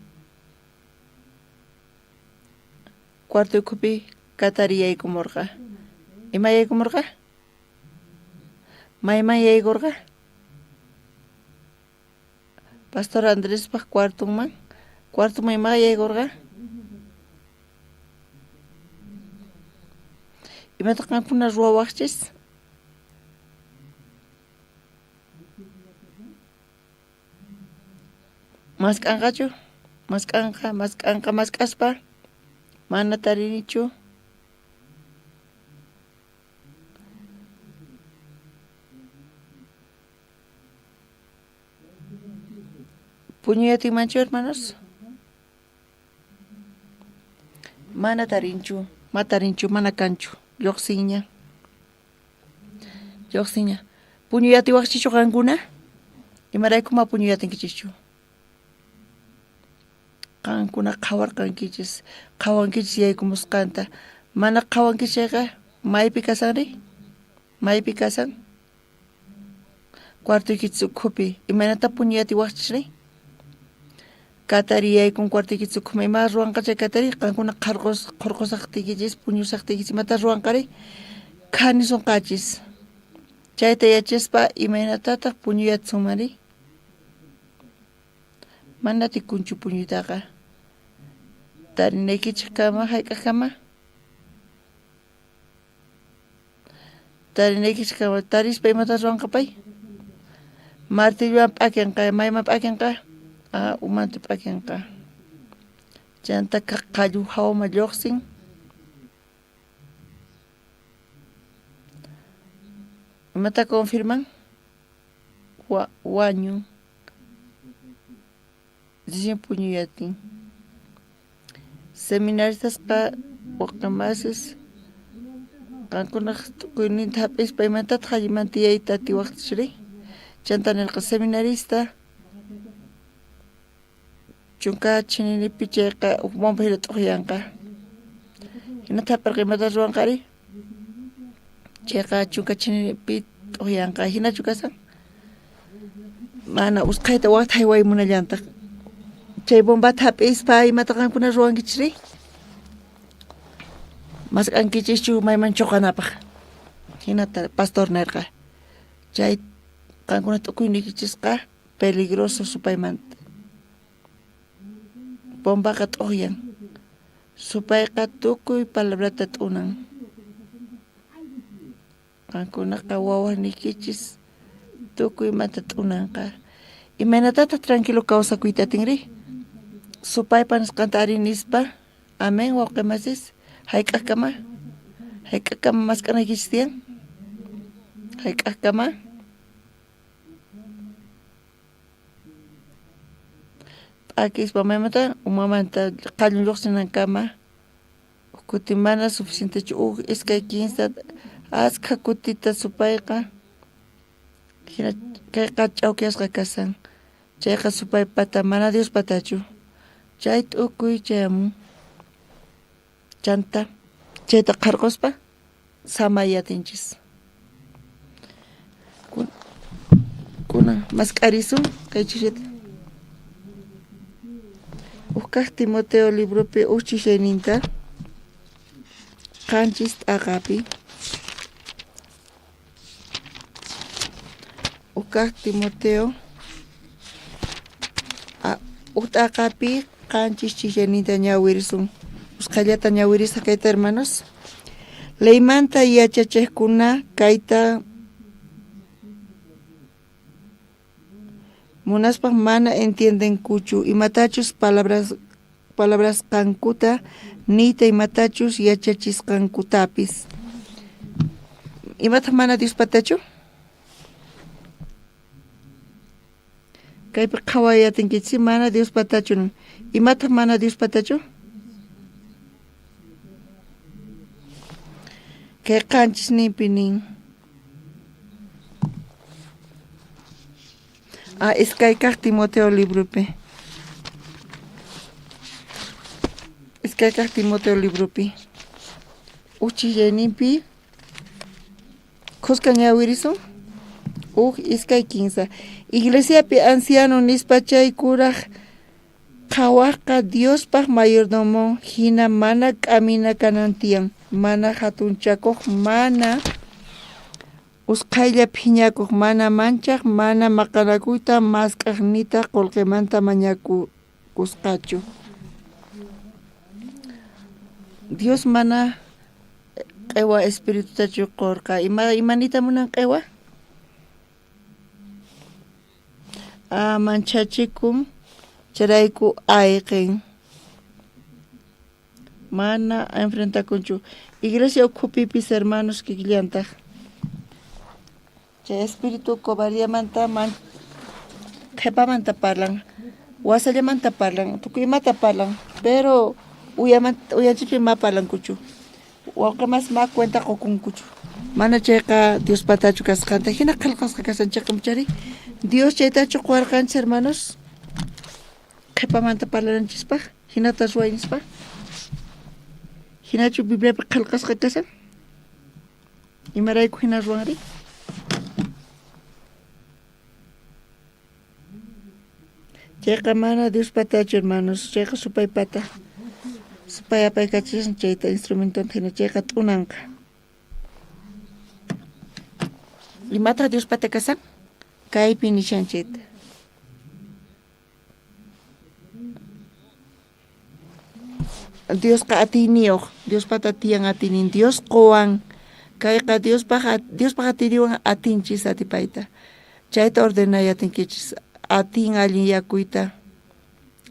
cuarto ukhupi katari yaykumurqa. Ima yaykumurqa? Mayman yaykurqa? Pastor Andrespaj cuartonman. Cuartoman ima yaykurqa? Imata qankuna ruwawaqchis? Mask'anqachu? Mask'anqa, mask'anqa, mask'aspa mana tarinichu. Puñuy atinmanchu, hermanos? Mana tarinchu, ma tarinchu, mana kanchu. Lloqsinña. Lloqsinña. Puñuy atiwaqchichu qankuna? Imarayku ma puñuy atinkichischu? Qankuna qhawarqankichis, qhawankichis yaykumusqanta. Mana qhawankichis chayqa, maypi kasanri? Maypi kasan? Cuartoykichis ukhupi. Imaynata puñuy atiwaqchisri? Katari yaykun cuartoykichis ukhuman. Ima ruwanqa chay katari? Qankuna qharqosaqtiykichis, puñusaqtiykichis, imata ruwanqari? Khanisonqachis. Chayta yachaspa imaynatataq puñuy atisunmanri? Mana atikunchu puñuytaqa. Tarinaykichejkama, hayk'aqkama? Tarinaykichejkama, tarispa imata ruwanqa pay? Martillowan p'akenqa, mayman p'akenqa? Ah, umanta p'akenqa. Chanta qallu hawaman lluqsin. Imata confirman? Wañun. Recién puñuyatin. Seminaristasqa waqamasis qankunaj tukuyninta jap'ispa imatataq alliman tiyayta atiwajchisri? Chanta nerqa seminarista chunka chininipi chayqa uj bomba jina t'uqyanqa. Jinata jap'erqa imata ruwanqari? Chayqa chunka chininipi t'uqyanqa. Jinachu kasan? Mana usqhayta wajta jaywaymunallantaj. Chay bombata jap'ispa imata qankuna ruwankichisri? Mask'ankichischu mayman choqanapaj. Jinata pastor nerqa. Chay qankuna t'ukuyniykichisqa peligroso supaymanta. Bombaqa t'uqyan. Supayqa tukuy palabrata t'unan. Qankunaqa wawasniykichis tukuy imata t'unanqa. Imaynatataq tranquilo kawsakuyta atinri? Supaypa nisqanta ari nispa, amén wawqe masis, hayk'aqkama? Hayk'aqkama mask'anaykichis tiyan? Hayk'aqkama? P'akispa maymanta umamanta qallun lluqsinankama uj kuti mana suficientechu uj iskay kinsa askha kutita supayqa jina kayqa ch'awkiyasqa kasan chayqa supaypata mana Diospatachu chay t'ukuy chayamun chanta chayta qharqospa samay atinchis kunan mask'arisun kay chishita uj kaj Timoteo libropi uj chishayninta qanchis t'aqapi uj kaj Timoteo uj t'aqapi qanchis chishayninta ñawirisun usqhayllata ñawirisaj kayta hermanos leymanta yachachejkuna kayta munaspa mana entiendenkuchu imatachus palabras palabrasqankuta niyta imatachus yachachisqankutapis imataj mana Diospatachu kaypi qhaway atinkichis mana Diospatachu imataj mana Diospatachu kay qanchisninpi nin Ah, iskay kaj Timoteo libropi. Iskay kaj Timoteo libropi. Uj chillayninpi khuska ñawirisun. Uj iskay kinsa. Iglesiapi anciano nispa chay kuraj qhawajqa Diospaj mayordomon jina mana k'amina kanan tiyan, mana jatunchakoj, mana usqhaylla phiñakoj, mana manchaj, mana maqanakuyta mask'aj, nitaj qolqemanta mañakusqachu. Dios mana q'ewa espiritutachu qorqa. Ima imanita munan q'ewa? Ah, manchachikun, chayrayku ayqen. Mana enfrentakunchu. Iglesia ukhupipis hermanos kikillantaj. Chay espíritu cobardiamanta man qhepamanta parlan, wasallamanta parlan, tukuy imata parlan, pero uyamanta uyanchikpi ma parlankuchu. Wawqe mas ma cuenta qokunkuchu. Mana chayqa Diospatachu kasqanta jina qhelqasqa kashan chayqa Dios chaytachu qowarqanchis hermanos? Qhepamanta parlananchispaj jinata ruway nispa. Jinachu Bibliapi qhelqasqa kashan? Imarayku jina ruwanri? Chayqa mana Diospatachu hermanos, chayqa supaypata. Supay apaykachishan chayta instrumentonta jina chayqa t'unanqa. Imataq Diospata kashan? Kaypi nishan chayta. Diosqa atiyniyoj, Diospata tiyan atiynin, Dios qowan. Kayqa Diospaj Diospaj atiyninwan atinchis atipayta. Chayta ordenay atinkichis. Atin allinyakuyta,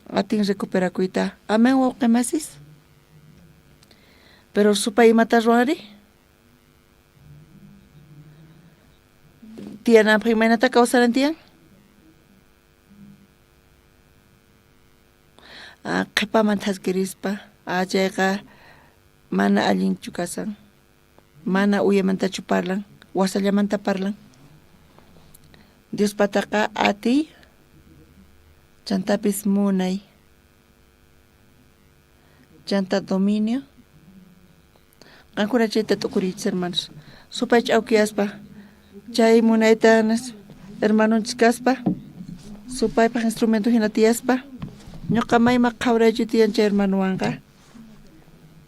atin recuperakuyta. Amén, wawqe masis. Pero supay imata ruwanri? Tiyananpaj imaynata kawsanan tiyan? Qhepaman thaskirispa chayqa mana allinchu kashan mana uyamantachu parlan wasallamanta parlan Diospataqa atiy chantapis munay chanta dominio qankuna chayta t'ukuriychis hermanos supay ch'awkiyaspa chay munayta hermanonchis kaspa supaypaj instrumento jina tiyaspa ñoqa mayma qhawraychu tiyan chay hermanowanqa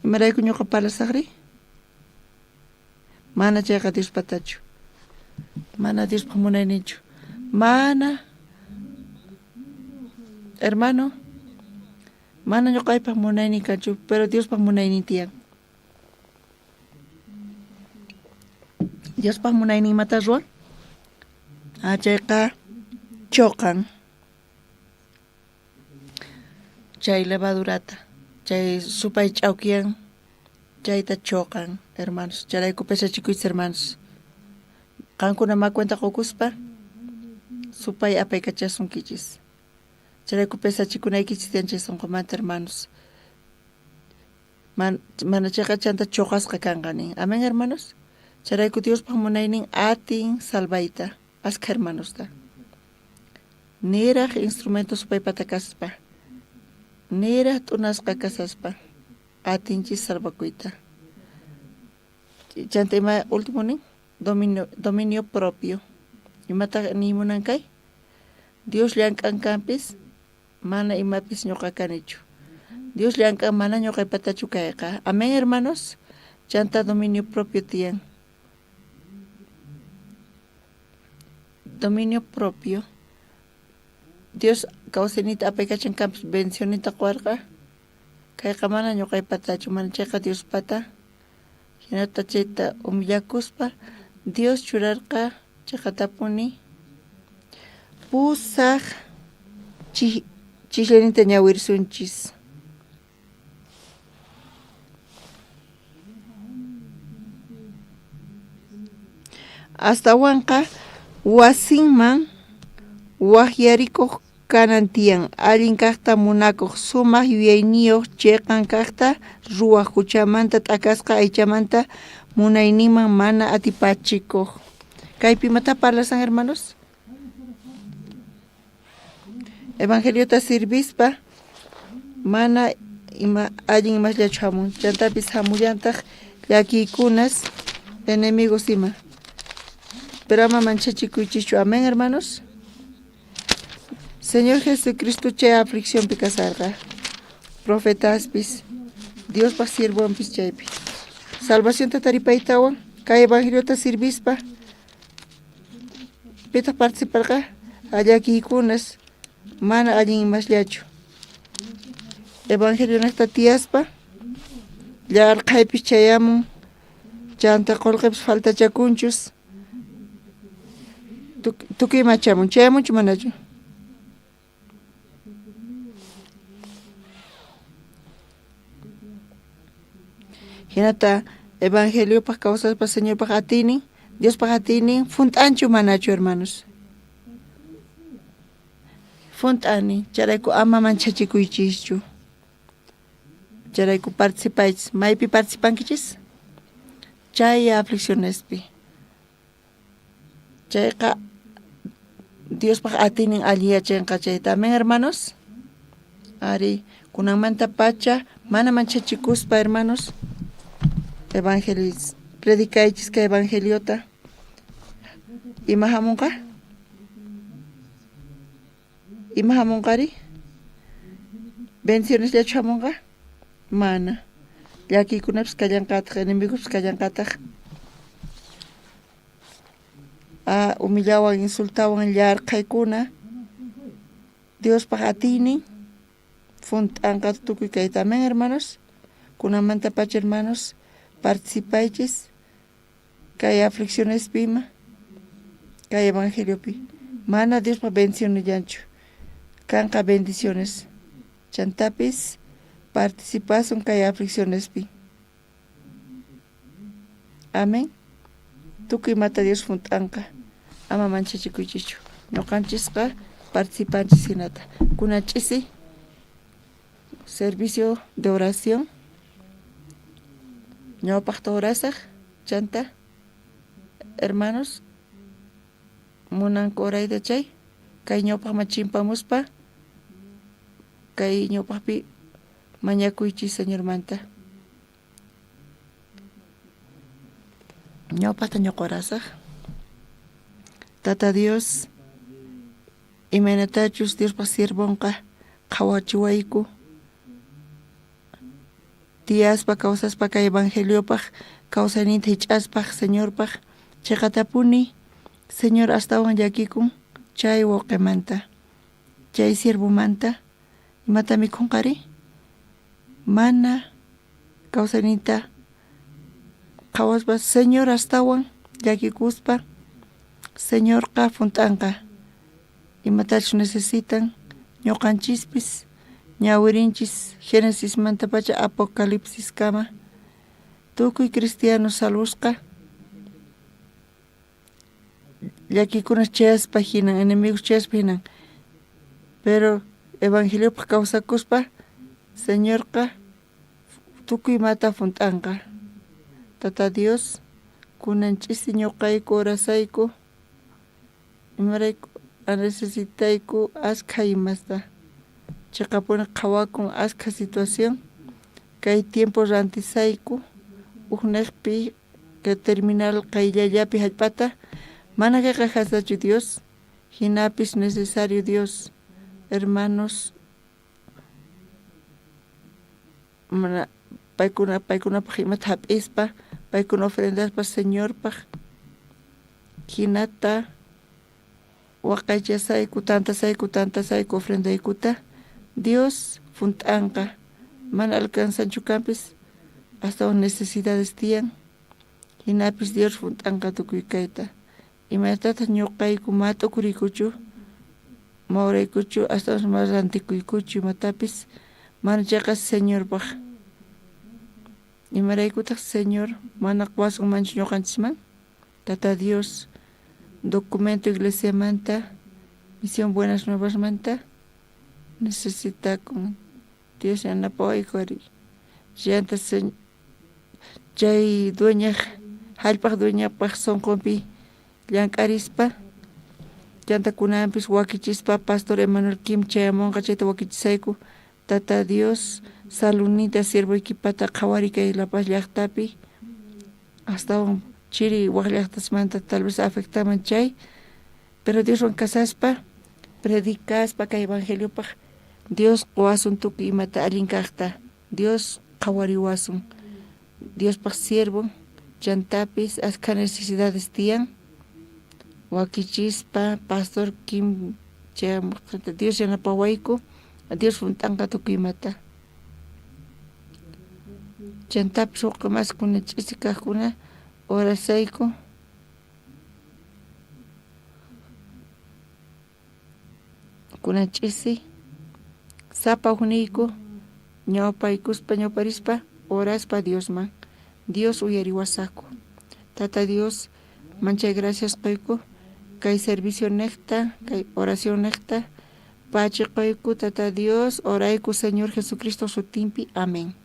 imarayku ñoqa parlasajri mana chayqa Diospatachu mana Diospaj munayninchu mana hermano Mana ñoqaypaj munaynin kanchu, pero Diospaj munaynin tiyan. Diospaj munaynin imata ruwan? Ah, chayqa choqan. Chay levadurata, chay supay ch'awkiyan, chayta choqan, hermanos. Chayrayku pesachikuychis, hermanos. Qankuna ma cuenta qokuspa, supay apaykachasunkichis. Chayrayku pesachikunaykichis tiyan chay sonqomanta, hermanos. Man, mana chayqa chanta choqasqa kanqa nin. Amén, hermanos. Chayrayku Diospaj munaynin atin salvayta askha hermanosta. Niraj instrumento supaypata kaspa, niraj t'unasqa kasaspa atinchis salvakuyta. Chanta ima último nin? Dominio, dominio propio. Imataq niy munan kay? Dios llank'an kanpis, mana imapis ñuqa kanichu. Dios llank'an mana ñuqaypatachu kayqa. Amén, hermanos. Chanta dominio propio tiyan. Dominio propio. Dios kawsayniyta apaykachan kanpis bendicionninta quwarqa. Kayqa mana ñuqaypatachu, mana chayqa Diospata. Jinata chayta humillakuspa Dios churarqa cheqatapuni pusaj chisllaninta ñawirisunchis. Astawanqa wasinman wajyarikoj kanan tiyan, allin kajta munakoj, sumaj yuyayniyoj, cheqan kajta ruwaj, juchamanta t'akasqa, aychamanta munayninman mana atipachikoj. Kaypi imatá parlasan, hermanos? Evangeliota sirvispa mana ima allin imasllachu jamun, chantapis jamullantaj llakiykunas, enemigos ima. Pero ama manchachikuychischu, amén, hermanos. Señor Jesucristo chay afliccionpi kasarqa, profetaspis, Diospaj siervonpis chaypi. Salvacionta taripaytawan, kay evangeliota sirvispa, pitaj participarqa? Llakiykunas, mana allin imasllachu. Evangelionejta tiyaspa, llarqhaypis chayamun, chanta qolqepis faltachakunchus, tukuy ima chamun, chayamunchu manachu? Jinata evangeliopaj kawsaspa Señorpaj atiynin, Diospaj atiynin junt'anchu manachu, hermanos? Junt'ani, chayrayku ama manchachikuychischu. Chayrayku participaychis. Maypi participankichis? Chay afliccionespi. Chayqa Diospaj atiynin alliyachenqa chayta. Amén, hermanos. Ari, kunanmanta pacha mana manchachikuspa, hermanos, evangelis predicaychis kay evangeliota. Ima jamunqa? Ima jamunqari? Bendicionesllachu jamunqa? Mana. Llakiykunapis kallanqataj, enemigospis kallanqataj. Ah, humillawan, insultawan llarqhaykuna. Diospaj atiynin junt'anqa tukuy kayta. Amén, hermanos. Kunanmantapacha, hermanos, participaychis kay afliccionespi ima, kay evangeliopi. Mana Diospa bendicionillanchu, kanqa bendiciones. Chantapis participasun kay afliccionespi. Amén. Tukuy imata Dios junt'anqa. Ama manchachikuychischu. Ñuqanchisqa participanchis hinata. Kunan ch'isi servicio de oración. Ñawpaqta orasaj, chanta hermanos munanku orayta chay, kay ñawpaqman chimpamuspa kay ñawpaqpi mañakuychis Señormanta. Ñawpaqta ñuqa orasaj. Tata Dios, imaynatachus Diospaj siervonqa qhawachiwayku, tiyaspa kawsaspa kay evangeliopaj kawsayninta jich'aspaj Señorpaj, cheqatapuni Señor astawan llakikun chay wawqemanta, chay siervomanta, imata mikhunqari? Mana kawsayninta qhawaspa Señor astawan llakikuspa Señorqa junt'anqa imatachus necesitan ñuqanchispis ñawirinchis Genesismantapacha Apocalipsiskama tukuy cristiano salvosqa llakikunas chayaspa jinan, enemigos chayaspa jinan, pero Evangeliopaj kawsakuspa Señorqa tukuy imata junt'anqa. Tata Dios, kunan ch'isi ñuqayku orasayku, imarayku necesitayku askha imasta. Cheqapuni qhawakun askha situación, kay tiempo rantisayku ujnejpi kay terminal qayllallapi jallp'ata, mana kayqa jasachu Dios, jinapis necesario Dios, hermanos, mana paykuna paykunapaj imata jap'ispa, paykuna ofrendaspa Señorpaj, jinata waqaychasayku, tantasayku, tantasayku ofrendaykuta, Dios junt'anqa, mana alcanzanchu kanpis, astawan necesidades tiyan, jinapis Dios junt'anqa tukuy kayta. Imaynatataq ñuqayku ma t'ukuriykuchu, ma oraykuchu, astawan ma rantikuykuchu imatapis, mana chayqa Señorpaj. Imaraykutaq Señor mana quwasunmanchu ñuqanchisman? Tata Dios, documento iglesiamanta, Misión Buenas Nuevasmanta necesitakun. Dios yanapawayku ari. Chayanta chay dueñaj, jallp'aj dueñapaj sonqonpi llank'arispa, chanta kunanpis wakichispa Pastor Emanuel Kim chayamonqa chayta wakichisayku. Tata Dios, saludninta siervoykipata qhawari kay La Paz llajtapi, astawan chiri waj llajtasmanta tal vez afectaman chay, pero Dioswan kasaspa, predicaspa kay evangeliopaj, Dios qowasun tukuy imata allin kajta, Dios qhawariwasun, Diospaj siervo, chantapis askha necesidades tiyan, wakichispa Pastor Kim chayamojtinta Dios yanapawayku, Dios junt'anqa tukuy imata. Chantapis uj maskuna ch'isi kajkuna orasayku. Kunan ch'isi sapa ujniyku ñawpaykuspa ñawparispa oraspa Diosman. Dios uyariwasaqku. Tata Dios, manchay gracias qoyku kay servicio nejta, kay oración nejta. Pachi qoyku, Tata Dios, orayku Señor Jesucristo sutinpi. Amén.